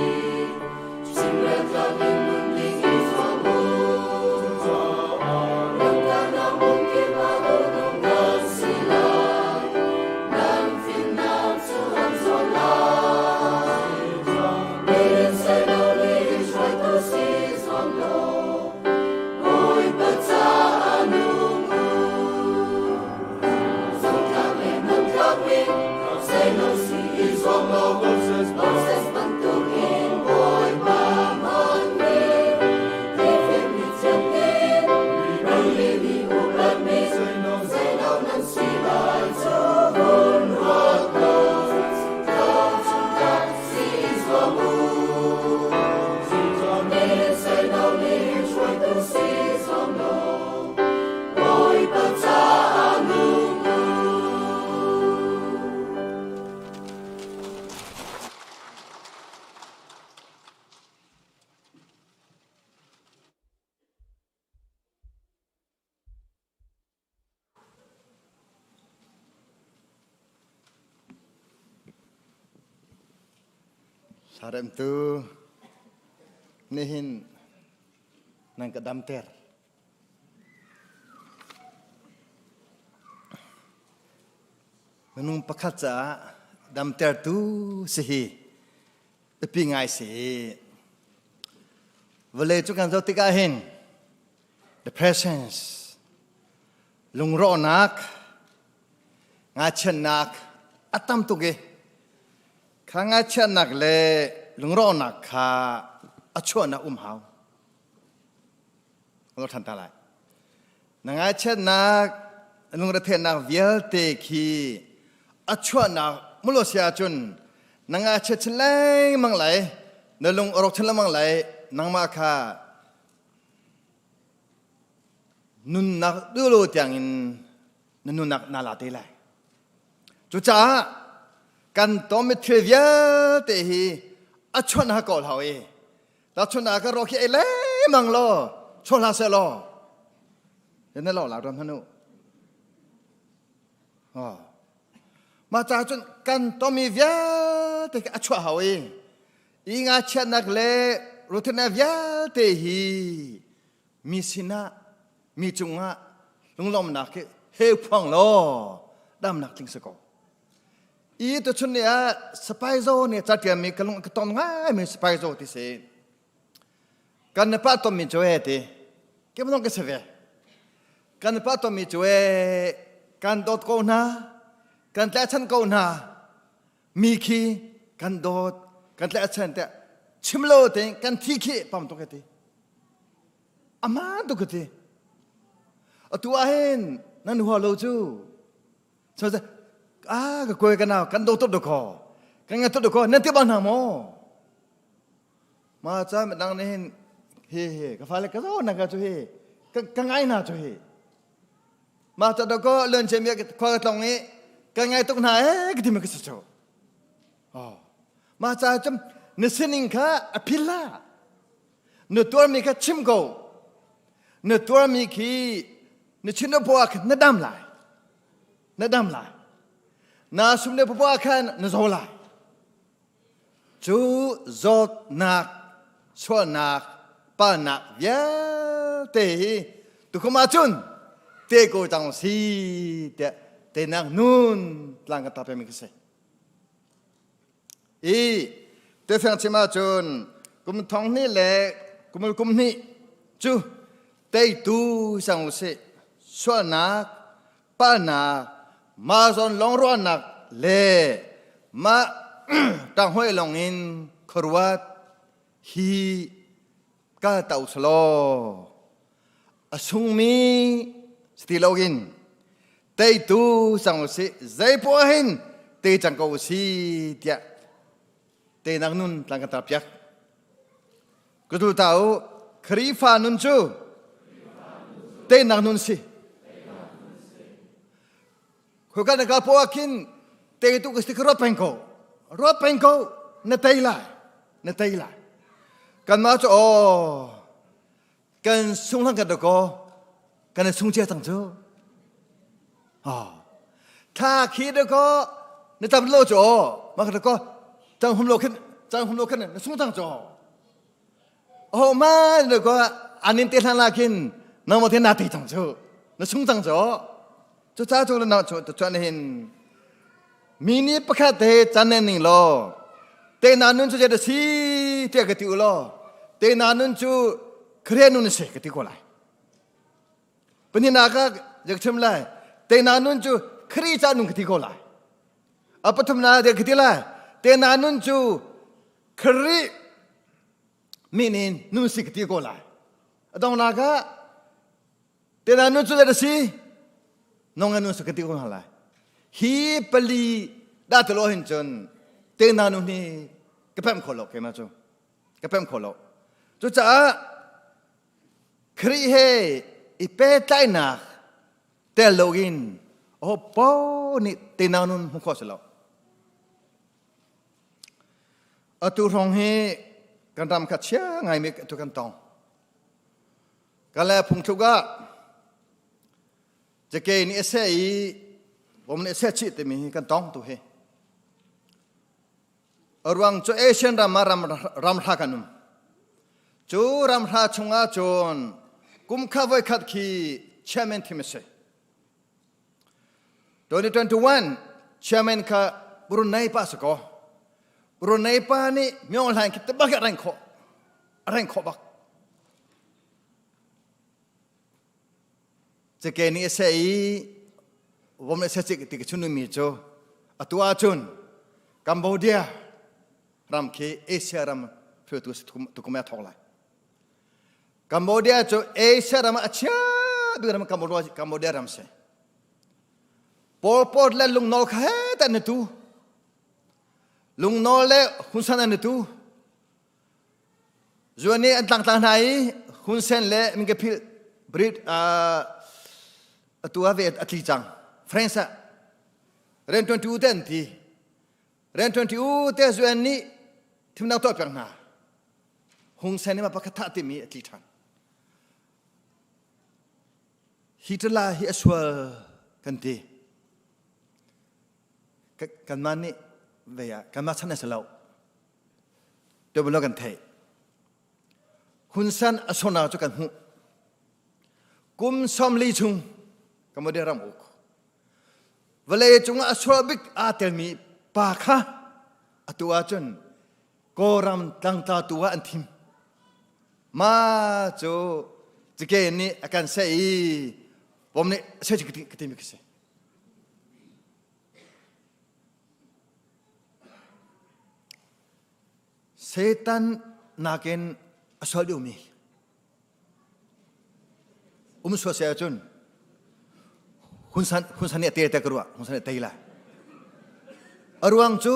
[SPEAKER 4] chimrel tlak in nun ding i zuam u. Ramkalnak hmun kip ah duhnung nan si lai, nan fimnak cu an zawn lai. Sihmanhsehlaw nih hruaitu si zuam law Bawipa caah nung u. Zungtlak le hmanthlak in zeilo si i zuam law Moses bantukin Bawipa hmanmi Tifim mi thianghlim Rili nih upatmi zeilo nan si lai cu vun ruat law Tlang chungtlak si i zuam u. Sihmanhsehlaw nih hruaitu si zuam law Bawipa caah nung u.
[SPEAKER 7] Saremtu nihin nan ka damter. Minung pakhat caah damtertu si hi biapi ngai si. Vawlei cu kan zoh tikah hin the presence lungrawhnak ngaichiatnak a tam tuk i kha ngaichiatnak le lungrawhnak kha a chuahnak um hau. Lo than ta lai. Na ngaichiatnak lungretheihnak vialte khi a chuahnak mulo si ahcun na ngaichiat chin lengmang lai, na lung a rawk chin lengmang lai, nangmah kha nunnak duhlo tiangin na nunnak na la te lai. Cucaah kan tonmi thil vialte hi a chuan ha ko hau i ta chun ah ka rawk hi ei lengmang law chuah hlah seh law na lo la ram hanu oh mah ca cun kan tonmi vialte a chuah hau i i ngachiatnak le ruthina vialte hi mi sinah mi cungah lunglawmnak hi he phuang law damnak tling si ko I tuchun ni ah Spaizo nih catialmi ka lung ka ton ngaimi Spaizo ti si. Kan na pa tonmi cu e ti. Ke banong ka si ve. Kan na pa tonmi cu e kan dawt ko hna, kan tlaihchan ko hna. Mi khi kan dawt, kan tlaihchan te chim lo te kan thi khi pam tuk e ti. Ama tuk ka ti. Atu ah hin nan hua lo cu So ah ka koi ka nau kan do tuk do ko kan ngai tuk do ko nan ti bang hna maw ma cha dang ne hin he he ka fale ka zo na ka chu he ka ka ngai na chu he ma cha do ko lon che mi khwa ka tlong i ka ngai tuk hna e ka ti ma ka chu oh ma cha chum na sining kha a phil la na tuar mi kha chim ko na tuar mi khi na chin na pua khan na dam lai na dam lai na sum na pua khan na zo lai cu zawtnak sualnak palnak vialte hi tukum ahcun te ko cang si tiah tenak nun tlang ka tap mi ka si I te chim ahcun kum thong hnih le kum kum hnih cu teitu sang usih sualnak palnak mah zawn lawng ruahnak le mah ṭanghoi lawng in khuaruat hi kal ta usalaw a sungmi si loin teitu cang usih zei poah hin te cang ko usih tiah teinak nun tlang kan tar piak ka tu ta u Khrihfa nun cu teinak nun si.
[SPEAKER 12] Khoika na kal poah ah khin teitu ka si kha ruat peng ko. Ruat peng ko. Na tei lai. Na tei lai. Kanmah cu aw kan sung hlang kan ko kan sung cia cang cu. Oh. Thla khi de ko na tam lo cu aw ma ka ko cang hum lo khin cang hum lo khin na sung cang cu. Oh ma de ko anin te hlan la khin nang mo the na te cang cu. Na sung cang cu. Cu ca cu na cu chuan hin mi nih pakhat te chan nen ning law te na nun cu je si tiah ka ti u law te na nun cu Korean nun si ka ti ko lai. Pahnihnak ah ka chim lai te na nun cu Khrih ca nun ka ti ko lai. A pathumnak ah ka ti lai te na nun cu Khrih min in nun si ka ti ko lai. A dongnak ah te na nun cu le si nong nu su ka ti ko hna lai. Hi pali dah talo hin cun te na nu hi ka pem kho lo keimah cu ka pem kho lo. Cucaah Khrih he i pehtlaihnak tel loin aho paoh nih tenau nun hmu khawh si lo. Atu hrawng hi kan ram kha chia ngaimi atu kan tong. Kan le phungthluk ah cakei nih a seh i bom nih a seh chih timi hi kan tong tu hi. A ruang cu Asian ram ah ram, ramhra kan um. Cu ramhra chungah cun kum kha voikhat khi chairman thim a si. 2021 chairman kha Brunei pa si ko. Brunei pa nih Myong Hlaing khi tabak a reng khawh. A reng khawh bak. Cake nih a seh i vom le seh ti ka chunmi cu atu ahcun Cambodia ram khi Asia ram hruaitu tukum a thawk lai. Cambodia cu Asia ram ah a chia bik ram Cambodia, Cambodia ram si. Pol Pot le Lungnol kha he tan na tu. Lungnol le Hun San an na tu. Zuan nih an tlangtlang hna i Hun Sen le min ka philh Brit atu ah ve a tli cang. France ah rian ṭuanṭi te an ti. Rian ṭuanṭi u te Zuan nih thimnak tuah piak hna. Hung Sen nih ma pakhat thah timi a tli ṭhan. Hi ṭala hi a sual kan ti. Kanmah nih vei ah kanmah chan a si lo. Tuabalo kan theih. Hun San a sona cu kan hmuh. Kum 40 chung Cambodia ram uk. Vawlei cungah a sual bik aa telmi pa kha atu ahcun Kawlram tlangtla tu ah an thim. Ma cu cike nih a kan seh i pom nih seh ka timi ka si. Satan nakin a sual deuhmi um sual se ahcun hun san hun san nih a te te ka ruah hun san nih a tei lai a ruang cu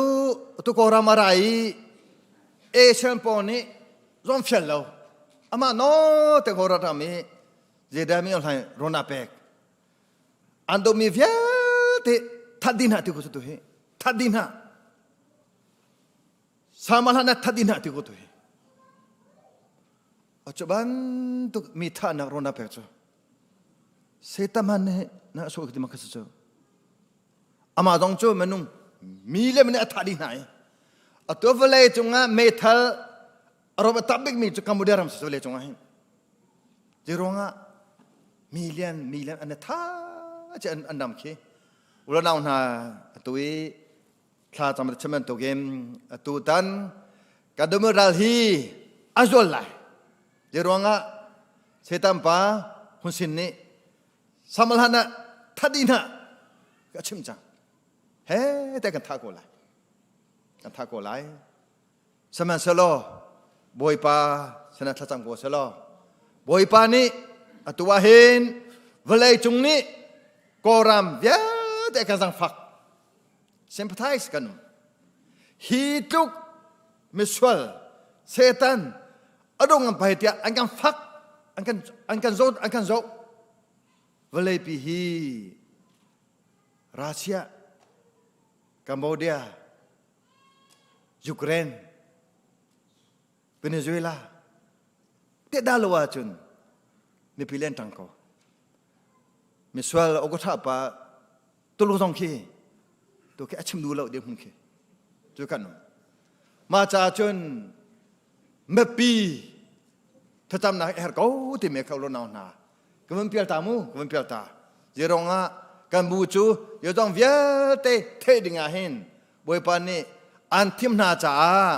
[SPEAKER 12] tu Kawlram a ra i Asian pawl nih zong fial lo amah no te Kawlram ram i zeidah mi hlai rona pek an domi vialte that dih hna ti ko tu hi that dih hna sama hlah na that dih hna ti ko tu hi a cu bantuk mi thahnak rona pek cu Satan hman nih na so ti ma kha cu amah zong cu minung mi le mene a thah dih hna i atu vawlei cungah meithal a rom a tam bikmi cu Cambodia ram si vawlei cungah hin Zeiruangah million million an tha ci an an ram khi ulanau hna atu i thla cam chim bantukin atu tan kan dum ral hi a zual lai zeiruangah setan pa hun sin nih samal han ah thadi hna ka chim cang he te kan tha ko lai kan tha ko lai Sihmanhsehlaw Bawipa sinah thlacam ko selaw Bawipa nih atu ah hin vawlei cung nih Kawlram vialte kan zangfak sympathize kan um hi tluk misual Satan a dong an pai tiah an kan fak an kan an kan zawt an kan zoh vawleipi hi. Russia, Cambodia, Ukraine, Venezuela te da lo ahcun mipi len tang ko. Misual okotha pa tulu zong khi tu khi a chim du lo dir hmun khi cu kan um. Ma cha cun mipi thlacamnak her ko ti me kho lo nau hna. Ka vun pial ta mu, ka vun pial ta. Zirong ah kan bu cu yodong vialte theih ding ah hin Bawipa nih an thim hna caah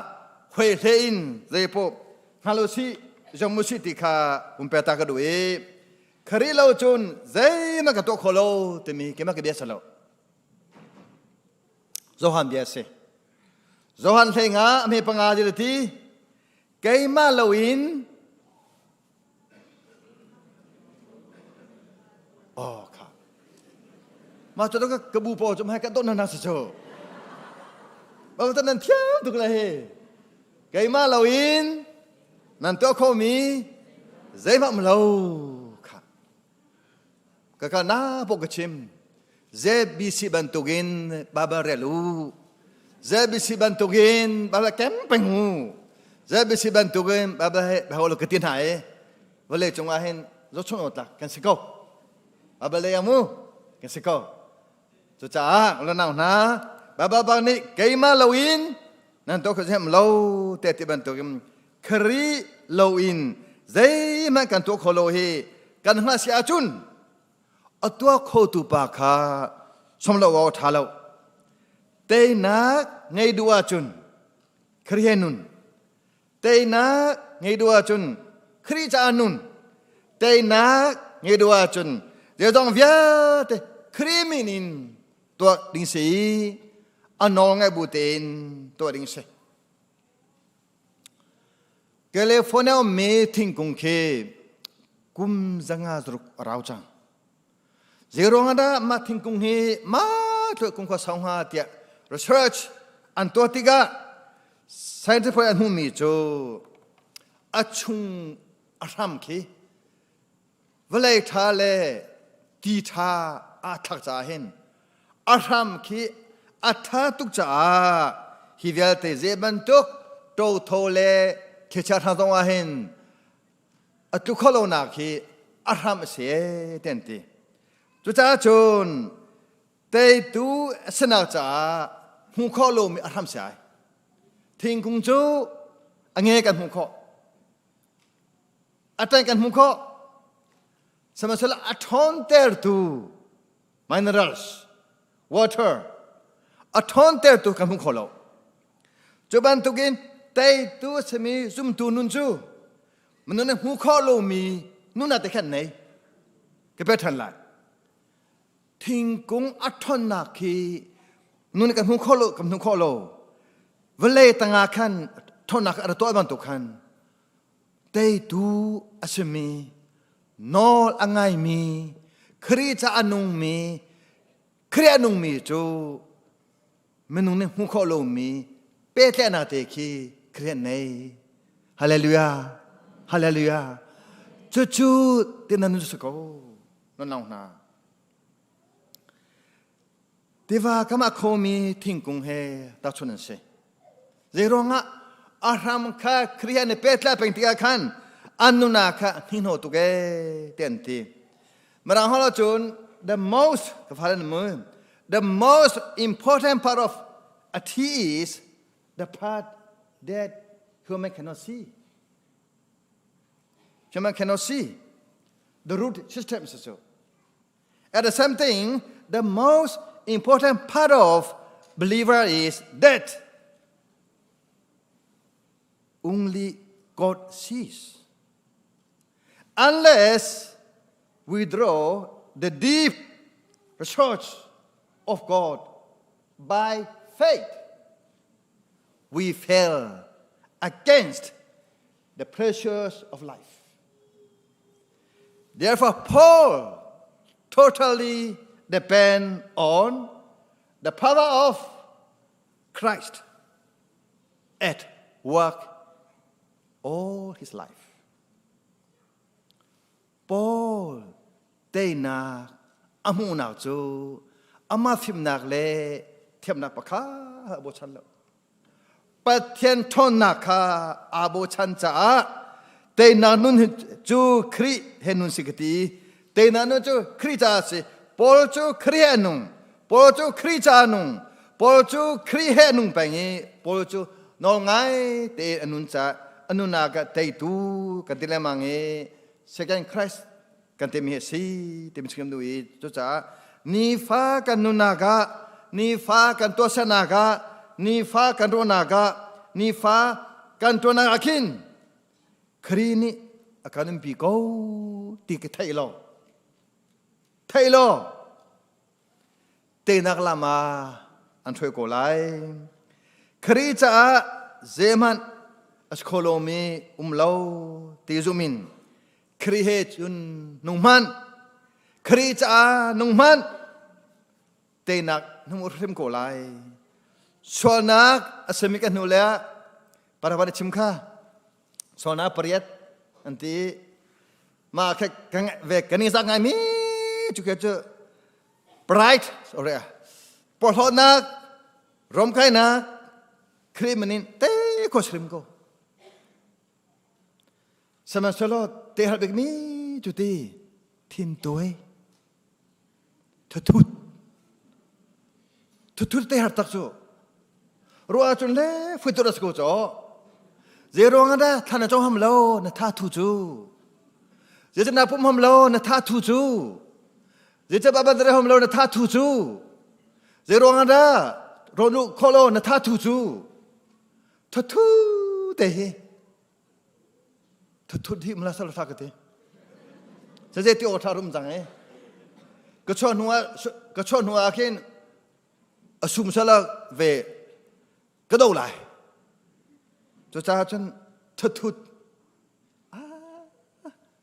[SPEAKER 12] hoi hle in zeipaoh hngal u sih zong u sih ti kha um pe ta ka duh i khari lo cun zeihmanh ka tuah kho lo timi keimah ka bia si lo. Johan bia si. Johan hlei nga a hme panga ti ti keimah lo in Oh kha. Ma cu ka ka bu paw cu mai ka don na si chu. Ba ta nan thiam tuk le he. Keimah lo in nan tuah kho mi zeihmah lo kha. Ka ka na po ka chim. ZBC bantukin Bible rel u. ZBC bantukin Bible kem peng u. ZBC bantukin Bible he Bible ka ti hna i vawlei cungah hin zohchun awk tlak kan si ko. Bible lei mu kan si ko. Cucaah ulanau hna Bible bang nih keimah loin nan tuah kho hem lo te ti bantukin Khrih loin zeihmanh kan tuah kho lo hi kan hngalh si ahcun a tuah khotu pa kha som lo awk a ṭha lo. Teinak ngei duh ahcun Khrih he nun. Teinak ngei duh ahcun Khrih caah nun. Teinak ngei duh ahcun zeizong vialte Khrih min in tuah ding si i a nawl ngaih bu tein tuah ding si. California ummi thingkung khi kum 500 a rau cang. Zeiruang ah dah mah thingkung hi mah tluk kum khua sau hnga tiah research an tuah tikah scientific an hmuhmi cu a chung a hram khi vawlei ṭha le ti ṭha aa thlak caah hin a hram khi a ṭha tuk caah hi vialte zei bantuk ṭotho le thlichia hna zong ah hin a tlu kho lonak hi a hram a si te an ti. Cucaah cun teitu a sinak caah hmuh khawh lomi a hram si ai. Thingkung cu a nge kan hmuh khawh. A ṭanh kan hmuh khawh. Sihmanhsehlaw a ṭhawntertu minerals, water, a ṭhawntertu kan hmu kho lo. Cu bantukin teitu a simi zumtu nun cu minung nih hmuh khawh lomi nun ah te khan nei. Ka pe ṭhan lai. Thingkung a ṭhawnnak khi nun nih kan hmu khawh lo, kan hmu khawh lo. Vawlei tangah khan ṭhawnnak a ra tuah bantuk khan Teitu a simi, nawl a ngaimi, Khrih ca a nungmi, Khrih a nungmi cu minung nih hmuh khawh lomi pehtlaihnak te khi Khrih an nei. Hallelujah! Hallelujah! Cucu ti nan nun si ko, nan nau hna. Tiva kam ah khomi thingkung he tahchunh an si. Zeiruangah a hram kha Khrih an i pehtlai peng tikah khan an nuna kha hninghno tuk ee ti an ti. Mirang holh ahcun the most ka fale na mu the most important part of a tree is the part that human cannot see. Human cannot see. The root system is so. At the same thing, the most important part of believer is that only God sees. Unless we draw the deep research of God by faith, we fail against the pressures of life. Therefore, Paul totally depend on the power of Christ at work all his life. Paul teinak a hmuhnak cu Ama fimnak le thiamnak pakha a bochan lo. Pathian ṭhawnnak kha aa bochan caah teinak nun cu Khrih he nun si ka ti. Teinak nun cu Khrih caah si. Paul cu Khrih he nung. Paul cu Khrih caah nung. Paul cu Khrih he nung peng i Paul cu nawl ngai tein a nun caah a nunnak ah teitu kan ti lengmang i Second Christ kan timi hi a si timi chim duh i cucaah nifa kan nunnak ah nifa kan tuahsernak ah nifa kan ruahnak ah nifa kan tuahnak ah khin Khrih nih a kan umpi ko ti ka theih lo theih lo teinak lam ah an hruai ko lai Khrih caah zeihmanh a si kho lomi um lo ti zum in Khrih he cun nung hmanh Khrih caah nung hmanh teinak na hmu hrim ko lai sualnak a simi ka hnu le paravan chim kha sualnak pariat an ti ma khe ve kan i zak ngai mi chu ke chu pride sorry porhlawtnak romkainak Khrih manin te ko srim ko Sihmanhsehlaw te hal bikmi cu ti thin tuai thuthut thuthut te har tak cu ruah cun le fuitur a si ko caw zei ruang ah dah thla na cong ham lo na tha thu cu zei na pum ham lo na tha thu cu zei ca ba ban ham lo na tha thu cu zei ruang ah dah ronu kholo na tha thu cu Thathu te hi thathut hi mla sal tha ka ti se ti o tha rum jang e ka chuah hnu ah ka chuah hnu ah khin a sum sala ve ka do lai cu caah cun thathut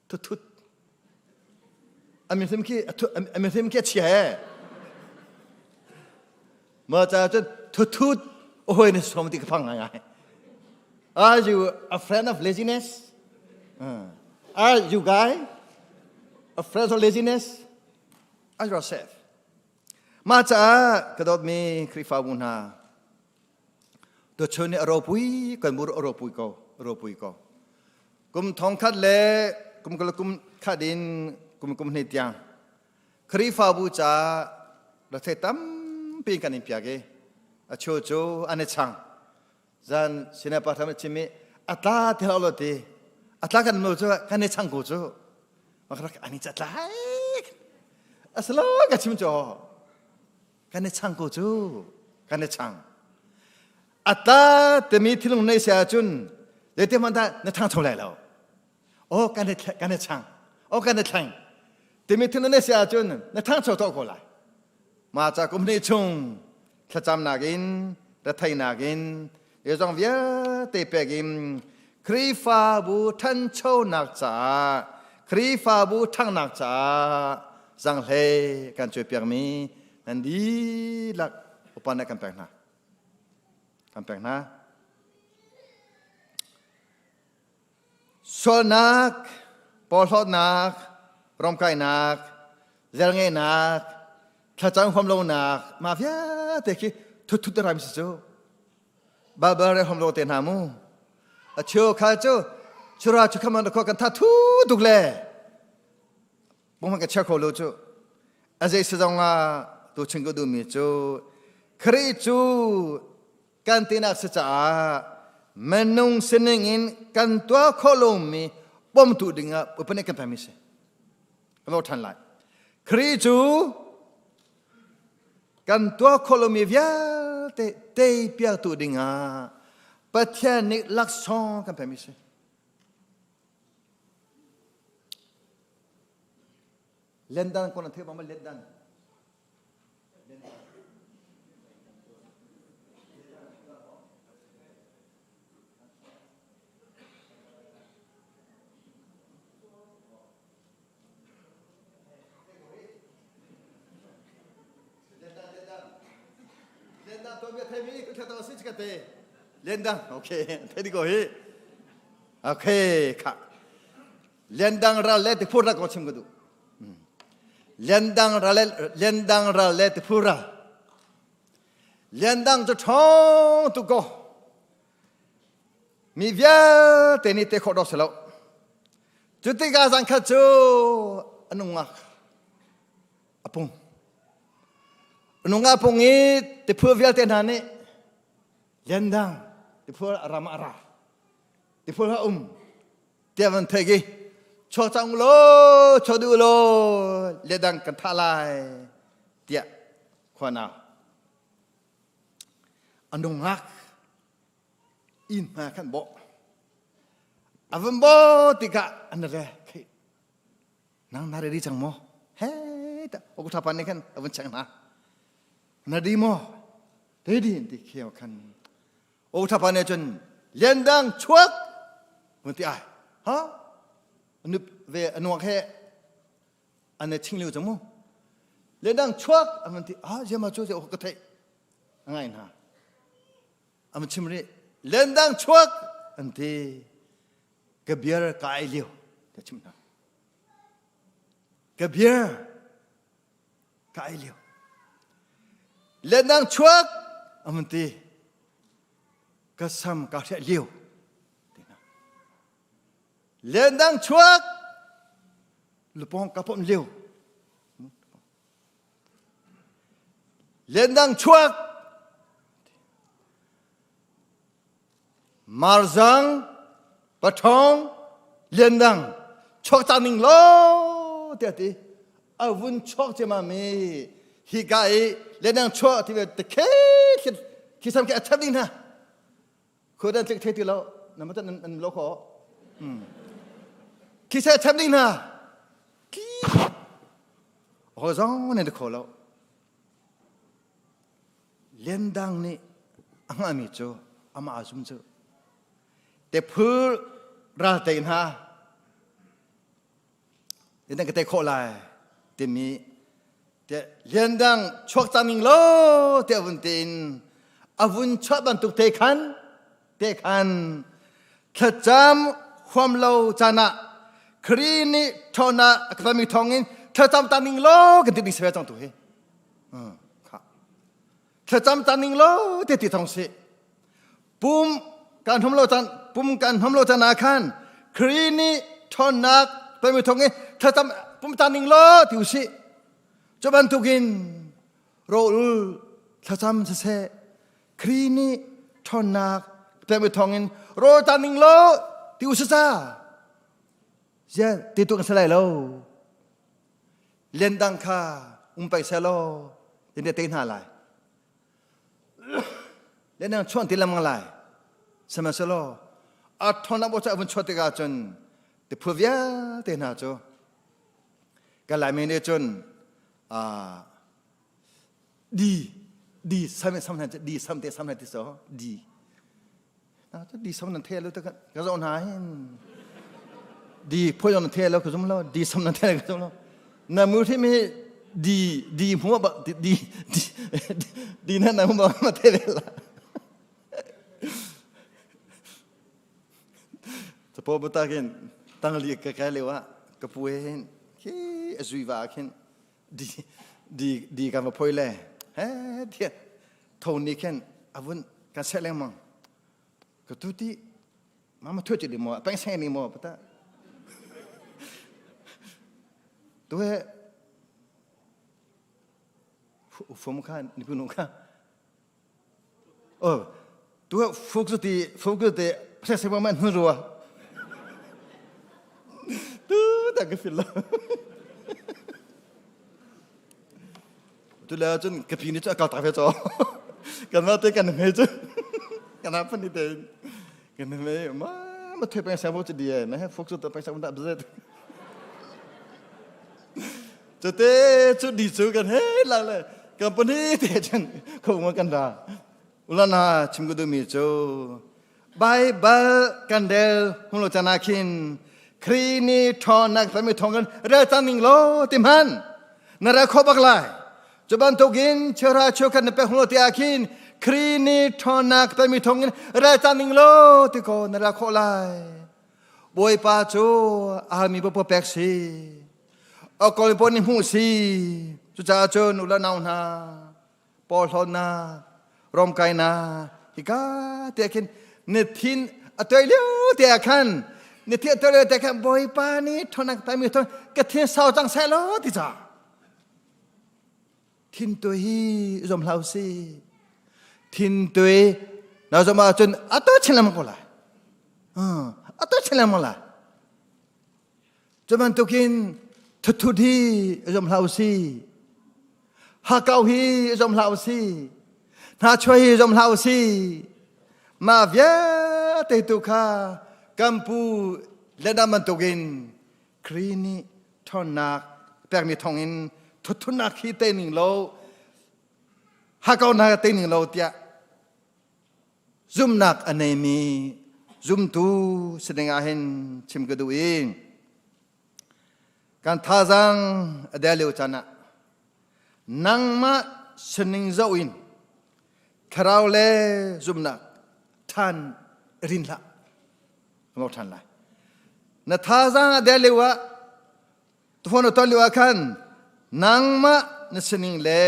[SPEAKER 12] Thuthut. A min khi a min khi a chia he. Ma ca cun thuthut hoi na som ti ka phang ngai ngai. Are you a friend of laziness? Are you guy a friend of laziness? Ask yourself. Ma caah ka dawtmi Khrihfabu hna Tuchun ni a ropui kan mur a ropui ko a ropui ko kum thong khat le kum kul kum khat in kum kum hnih tiang Khrihfabu ca rathei tampi kan in piak i a chu cu an i chang zan sinai pa tham chim i a tla ti hlah lo ti a tla kan no cu kan i chang ko cu makrak ani cha tlai aslo ka chim cho Kan i chang ko cu. Kan i chang. Ata timi thilung nei se ahcun zeiti hmanh dah na ṭhangcho lai lo. Oh kan i kan i chang. Oh kan i thleng. Timi thilung nei se ahcun na ṭhangcho to ko lai. Ma ca kum hnih chung thlacamnak in retheinak in zong vialte pek in Khrihfabu ṭhanchonak caah Khrihfabu ṭhanghnak caah zanghlei kan cuaipiakmi nan dihlak upa nih kan pek hna. Kan pek hna. Sualnak, porhlawtnak, romkainak, zelngeihnak, thlacam huam lonak, mah vialte khi thut thut ram si cu. Baibal re hom lo te hna mu. A cheu kha cu chura chu khaman kho kan tha thu tuk le. Pung ka chia kho lo cu. A zei se zong ah tu ching ko duhmi cu Khrih cu kan tinak si caah minung sining in kan tuah khawh lomi bawmtu dingah upane kan pemi si. Ka lo ṭhan lai. Khrih cu kan tuah khawh lomi vialte teipiaktu dingah Pathian nih laksawng kan pemi si. Lendan kon an thei bang ma lendan. Lendang, okay, thei ko hi. Okay, kha. Lendang ral le ti phur la ko chim ka du. Liandang ral le Liandang ral le Tiphul ral. Liandang cu ṭhawng tuk ko. Mi vialte nih te khawh dawk si lo. Cu tikah zan khat cu a nungak a pung. A nungak pung i tiphul vialte hna nih Liandang tiphul a ram a ra. Tiphul a um tiah van theih i chuak cang law chuak duh law Liandang kan thah lai tiah khua nau. A nungak inn hna khan bawh. A van bawh tikah an re khi nang na ready cang maw? He ta oku tha pan nih khan a vun cheng hna. Na ready maw? Ready ti kheu khan oku tha pan nih cun liandang chuak vun ti ai. Ha? Nup ve anuak he an ching liu cang mu. Liandang chuak an vun ti ah ziama chu ka theih a ngai hna. An chim rih lendang chuak an ti ka biar ka ai lio ka chim hna ka biar ka ai lio lendang chuak an ti ka sam ka hriah lio ti hna lendang chuak lupong ka pom lio Liandang chuak Marzang Pathong Liandang chuak cang ning law tiah ti a vun chuak cema mi hi ka i liandang chuak ti ve te khe khi sam ke a chap ding hna khu dan tlik the ti lo na ma tan an lo kho khi se chap ding hna Ho zong nan kho lo. Liandang nih a hngahmi cu amah a zum cu. Te phur ral te hna liandang ka te khawh lai timi te liandang chuak cang ning lo te avun tein avun chuah bantuk te khan te khan thlacam huam lo caan ah Khrih nih ṭhawnnak a ka pami thawngin thlacam ta ning law kan ti ding si ve cang tu hi thlacam ta ning law te ti thong si pum kan hum lo caan pum kan hum lo caan ah khan Khrih nih ṭhawnnak pami thawngin thlacam pum ta ning law ti usih cu bantukin rawl thlacam siseh Khrih nih ṭhawnnak pekmi thawngin rawl ta ning law ti u sa zian ti tu kan si lai lo liandang kha um pei seh law tin te hna lai liandang chuan ti lamang lai sihmanhsehlaw a ṭhawnnak bo ca vun chuah tikah cun ti phu vialte hna cu kan Laimi nih cun di di sam sam nan di sam te sam nan ti so di na to di sam nan the lo te ka zo na hin di phoi nan the lo ka zum lo di sam nan the ka zum lo na mu thi mi di di mu ba di di di na na mu ba ma the la Capo batakin tangli ka kai lewa ka pu hin khi azui va khin di di di kan va phoi le he thian tho ni khen avun kan seh lengmang ka tu ti mama thu chi di mo peng seng ni mo pata tu he fum kha ni punu kha oh tu he fuk zu ti fuk zu ti se se ma hnu ruwa tu ta ka fil lo tu le cun ka pi nih cu a kal tak ve caw kan ma te kan hme cu kan ha pan ni te kan hme ma ma thoi peng sa bo chu die na he fuk chu ta peng sa da bzet chu te chu di chu kan he la le company te chen ko ma kan ra ulana chim ko du mi chu Baibal kan rel hung lo chan ah khin Khrih nih ṭhawnnak sami thawng kan rel cang ning law ti hman na rel kho bak lai. Cu bantukin cheuhra cheukhat na pek hung lo ti ah khin Khrih nih ṭhawnnak sami thawng in rel cang ning law ti ko na rel khawh lai. Bawipa cu a halmi paoh pek si. A kawl pawl nih hmuh si. Cucaah cun u le nau hna, porhlawtnak, romkainak, hika te khin na thin a tuai lio te ah khan na thin a tuai lio te khan Bawipa nih ṭhawnnak pekmi thawng ka thin sau cang seh law ti ca. Thin tuai hi zuam hlah usih. Thin tuai na zuam ahcun a tuai chin lengmang ko lai. A tuai chin lengmang lai. Cu bantukin thuthut hi zuam hlah usih. Hakau hi zuam hlah usih. Hnachuai hi zuam hlah usih. Mah vialte tu kha kan pu le dam bantukin Khrih nih ṭhawnnak pekmi thawngin thuthutnak hi te ning lo hakaunak te ning lo tiah zumnak a neimi zumtu si ding ah hin chim ka duh i kan thazaang a der lio caan ah nangmah sining zoh in thlarau le zumnak ṭhan rin hlah ngau ṭhan lai na thazaang a der lio ah tufawn a ton lio ah khan nangmah na sining le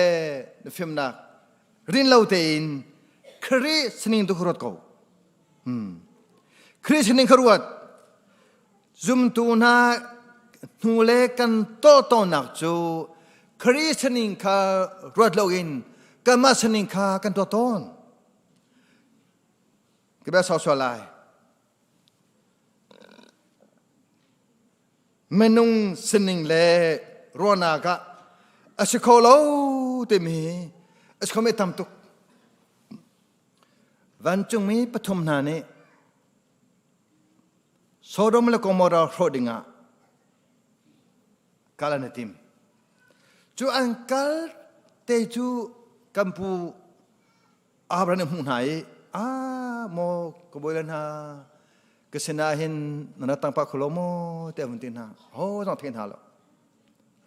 [SPEAKER 12] na fimnak rin lo tein Khrih sining tu ruat ko. Khrih sining kha ruat. Zumtu hna hnu le kan tawltawnnak cu Khrih sining kha ruat loin kanmah sining kha kan tuah tawn. Ka bia sau sual lai. Minung sining le ruahnak ah a si kho lo timi a si khomi tam tuk. Vancungmi pathum hna nih Sodom le Gomorrah hrawh dingah kal an i tim. Cu an kal te cu kan pu Abraham nih hmuh hna i a maw ka bawi le hna ka sinah hin na ra tang pah kho lo maw tiah vun ti hna ho zong thei hna lo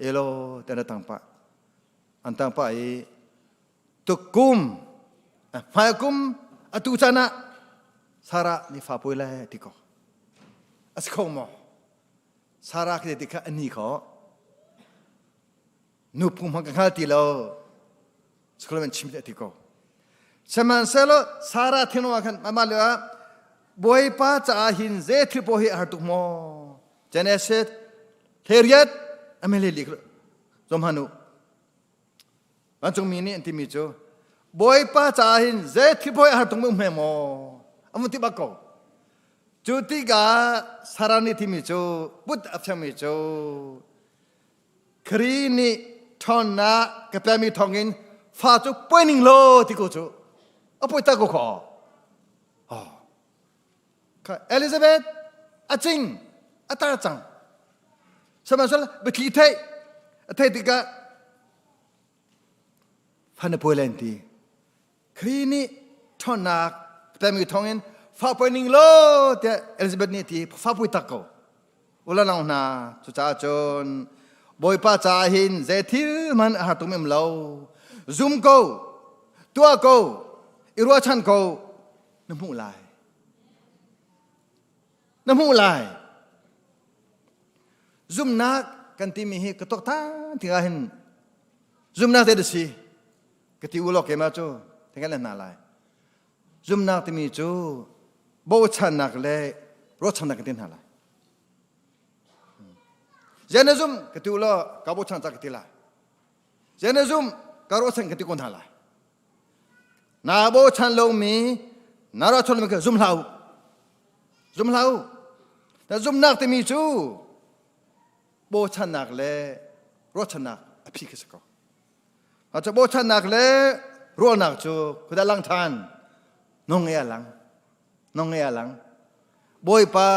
[SPEAKER 12] elo tiah na tang pah an tang pah i tukum hmaikum atu caan ah Sarah nih fa pawi lai ti ko a si kho maw Sarah khi ti kha ani kho nu phung hmang ka hngal ti lo School chim ti ko. Sihmanhsehlaw Sarah thinlung ah khan amah lio ah Bawipa caah hin zei thil paoh hi a har tuk maw? Genesis 38 amele li zom hanu. Vancungmi nih an timi cu Bawipa caah hin zei thil paoh hi a har tuk mu hme maw? An vun ti bak ko. Cu tikah Sarah nih timi cu put a fiangmi cu Khrih nih ṭhawnnak ka pekmi thawngin fa cu poi ning law ti ko cu a poi tak ko kho. Oh. Elizabeth a cing a tar cang. Sihmanhsehlaw biathli theih a theih tikah fa na poi len ti. Khrih nih ṭhawnnak pekmi thawngin fa poi ning law tiah Elizabeth nih a ti fa poi tak ko. Ulanau hna cucaah cun Bawipa caah hin zei thil hmanh a har tum em lo. Zum ko, tuah ko, i ruahchan ko, na hmuh lai. Na hmuh lai. Zumnak kan timi hi ka tuak than tikah hin zumnak te da si. Ka ti u law keimah cu thing kan hna lai. Zumnak timi cu bochannak le ruahchannak kan ti hna lai. Zei na zum ka ti u law ka bochan ca ka ti lai. Zei na zum ka ruahchan ka ti ko hna lai. Na bochan lomi na ruahchan lomi kha zum hlah u. Zum hlah u. Na zumnak timi cu bochannak le ruahchannak a phi khi si ko. Cu bochannak le ruahnak cu khuda lang ṭhan nong ngai a lang nong ngai a lang Bawipa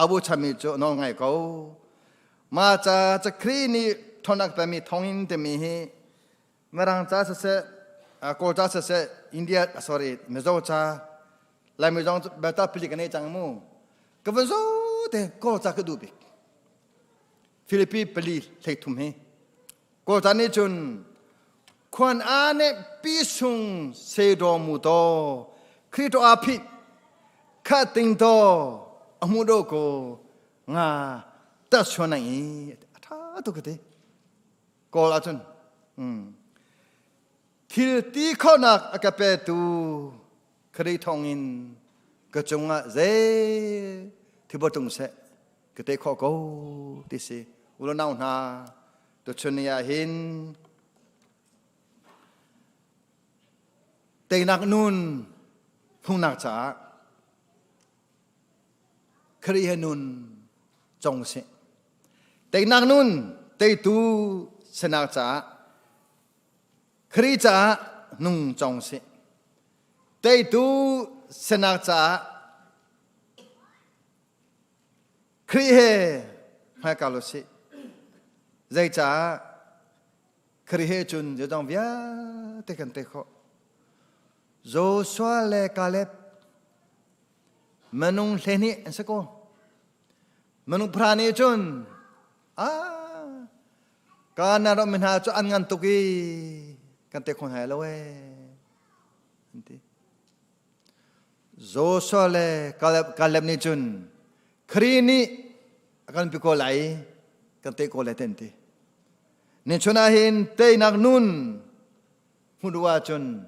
[SPEAKER 12] a bochanmi cu nawl ngai ko ma ca cakri nih ṭhawnnak tami thongin timi hi Mirang ca siseh Kawl ca siseh India sorry Mizo ca Laimi zong beta pili kan ei cang mu ka van zo te Kawl ca ka duh bik Philippi pali 33 hi Kawlca nih cun khuan a nih pi sung se daw mu taw Khrih a phih kha ting taw a hmu do ko nga ta suan i a tha tuk ka ti. Kawl ahcun thil ti khonak a ka petu Khrih thawngin ka cungah zei thibatung seh ka te khawh ko ti si. Ulonau hna tuchun ni ah hin teinak nun hmuhnak caah Khrih he nun cong sih. Teinak nun teitu sinak caah Khrih caah nung cong sih. Teitu sinak caah Khrih he hmaikal u sih. Zeicah Khrih he cun zeidang vialte kan tei khawh. Joshua le Caleb Minung 12 an si ko. Minung phra nih cun ah Kana ram mi hna cu an ngan tuk i kan te kho hna lo ee an ti. Joshua le Caleb, Caleb nih cun Khrih nih a kan pi ko lai kan te ko lai te an ti. Ni chun ah hin teinak nun hmuh duh ahcun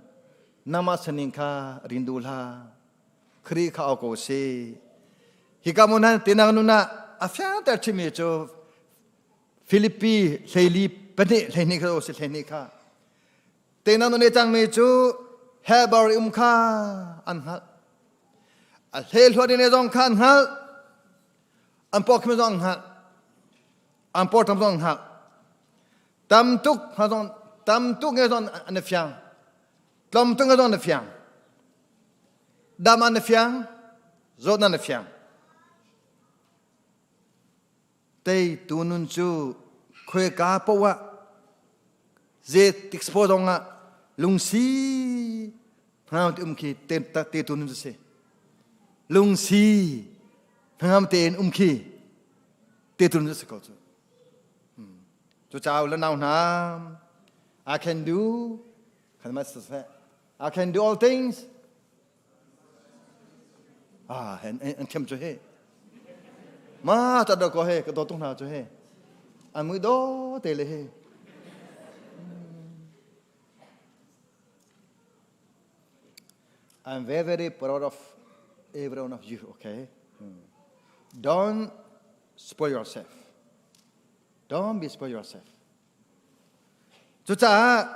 [SPEAKER 12] nangmah sining kha rin duh hlah Khrih kha au ko si hika mun han tinak nun ah a fiangter chimmi cu Filipi hleili pahnih 12 kha si 12 kha tenak nun i cangmi cu Heber um kha an hngalh a hlehluat in zong kha an hngalh an pawkhim zong an hngalh an pawṭam zong an hngalh Tam tuk hna zong tam tuk nge zong an fiang. Tlom tuk nge zong an fiang. Dam an fiang, zawt an fiang. Tei tu nun cu khueka poah ze tik spo zong ah lungsi hnangam te um khi te te tu nun cu si. Lungsi hnangam tein um khi te tu nun cu si ko cu. Cucaah le nau hna, I can do, I can do all things. Ah, an thiam cu he. Ma ta do ko he, ka do tung hna cu he. An mui do te le he. I'm very, very proud of every one of you, okay? Don't spoil yourself. Don't be spoil yourself. Cucaah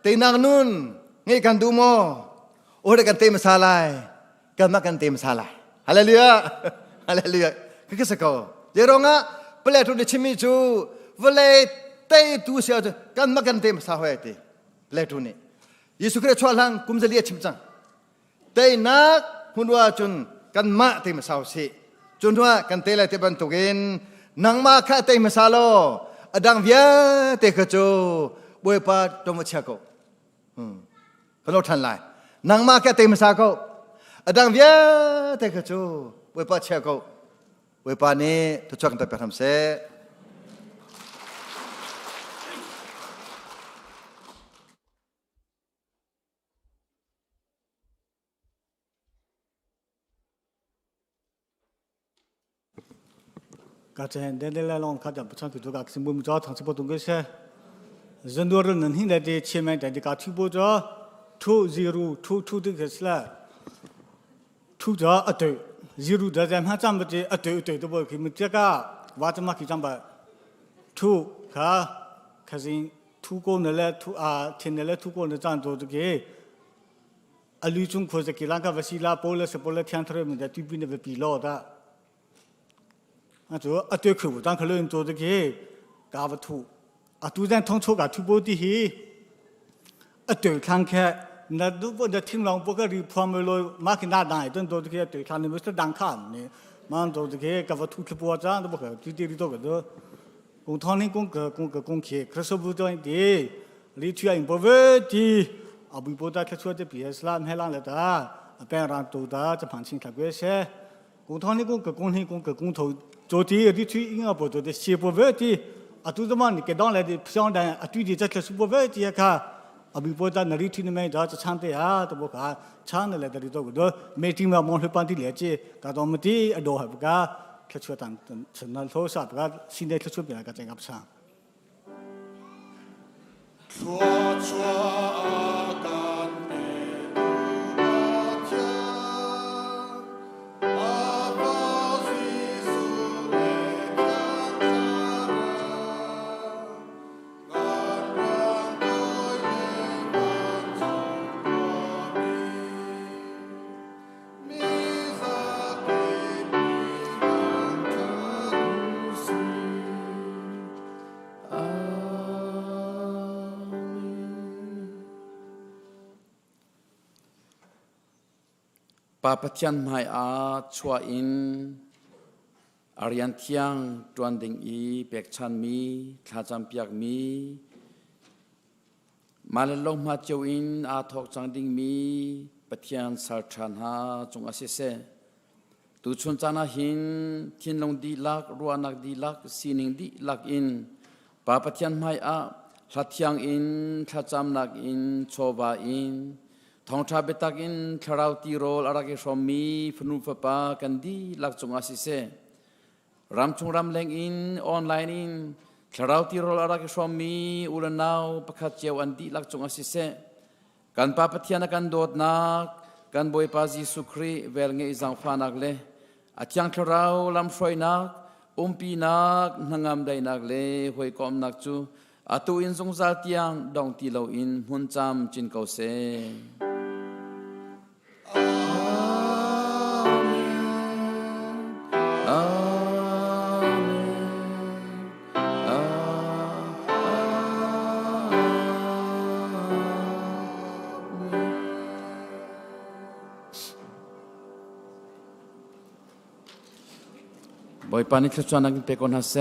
[SPEAKER 12] teinak nun ngeih kan duh maw? Ore kan te hmasa lai. Kanmah kan te hmasa lai. Hallelujah. Hallelujah. Ka sa ko. Zeirong ah pale thu ni chimmi cu vawlei teitu si ahcun kanmah kan te hmasa hoi ti. Pale thu nih. Jesuh Khrih chuah hlang kum zali a chim cang. Teinak hmun ahcun kanmah te hmasa usih. Cu hnuah kan te lai ti bantukin nangmah kha tei hmasa law a dang vialte kha cu Bawipa ṭom chia ko. Ka lo ṭhan lai. Nangmah kha tei hmasa ko. A dang vialte kha cu Bawipa chia ko. Bawipa nih thuchuak kan pek hram seh.
[SPEAKER 1] 刚才奶奶来了，看见不唱去做个，是我们早上吃不动个噻。人多人能听来的，前面在这个推波着，出 zero 出出这个是了，出着一对 zero 在咱们咱们这一对一对都不给们这个，我怎么去咱们出可可是。 thu ko na le thu a thin na le thu ko na chan to ke alu chung kho ze ki lang ka vasila pol se pol thiang thre mi da tu pi na ve pi lo da a chu a te khu tang khalo in to de ke ka va thu a tu zan thong cho ka thu bo ti hi a te thlang khe na du bo da thing long bo ka ri phwam lo ma ki na dang ton to ke te thlang ni mo dang khan ni man to ke ka va thu thu bo cha do bo ka ti ti ri to ka do 公堂的公个公个公开，可是不讲的，你去啊不问题，啊不不打开出的别是啦，没让来的，啊别让多的这旁亲他关系。公堂的公个公的公个公头做的，你去应该不做的，写不问题，啊都是嘛你给当来的不相当，啊对的这开始不问题看。啊，比如在那里听的没，这唱的啊，都不看，唱的来这里做个多，每天嘛忙去帮的了解，搞到没的，啊多还不干。 开出当成那头啥不个，现在开出别个这个不唱。
[SPEAKER 4] Thluachuah kan petu Pathian, A Pa Jesuh le Thiang Thlarau, kan ram kawi le vancung khuami, mi zakip nih thangṭhat u sih.
[SPEAKER 6] Pa Pathian hmai ah chuah in a rian thiang ṭuan ding i pekchanmi thlacam piakmi mah le lohma cio in aa thawk cang dingmi Pathian sal ṭha hna cungah siseh Tuchun caan ah hin thinlung dihlak, ruahnak dihlak, sining dihlak in Pa Pathian hmai ah hla thiang in thlacamnak in chawva in thawngṭha biatak in thlarau tirawl a rak i hrawmmi fanu fapa kan dihlak cungah siseh ramchung ramleng in online in thlarau tirawl a rak i hrawmmi u le nau pakhat cio an dihlak cungah siseh Kan Pa Pathian a kan dawtnak, kan Bawipa Jesuh Khrih velngeih zaangfahnak le a Thiang Thlarau lamhruainak, umpinak, hnangam daihnak le hawikomhnak cu atu in zungzal tiang dong ti loin hmun cam cin ko seh. Amen. Amen. Bawipa nih thluachuahnak in pe ko hna seh.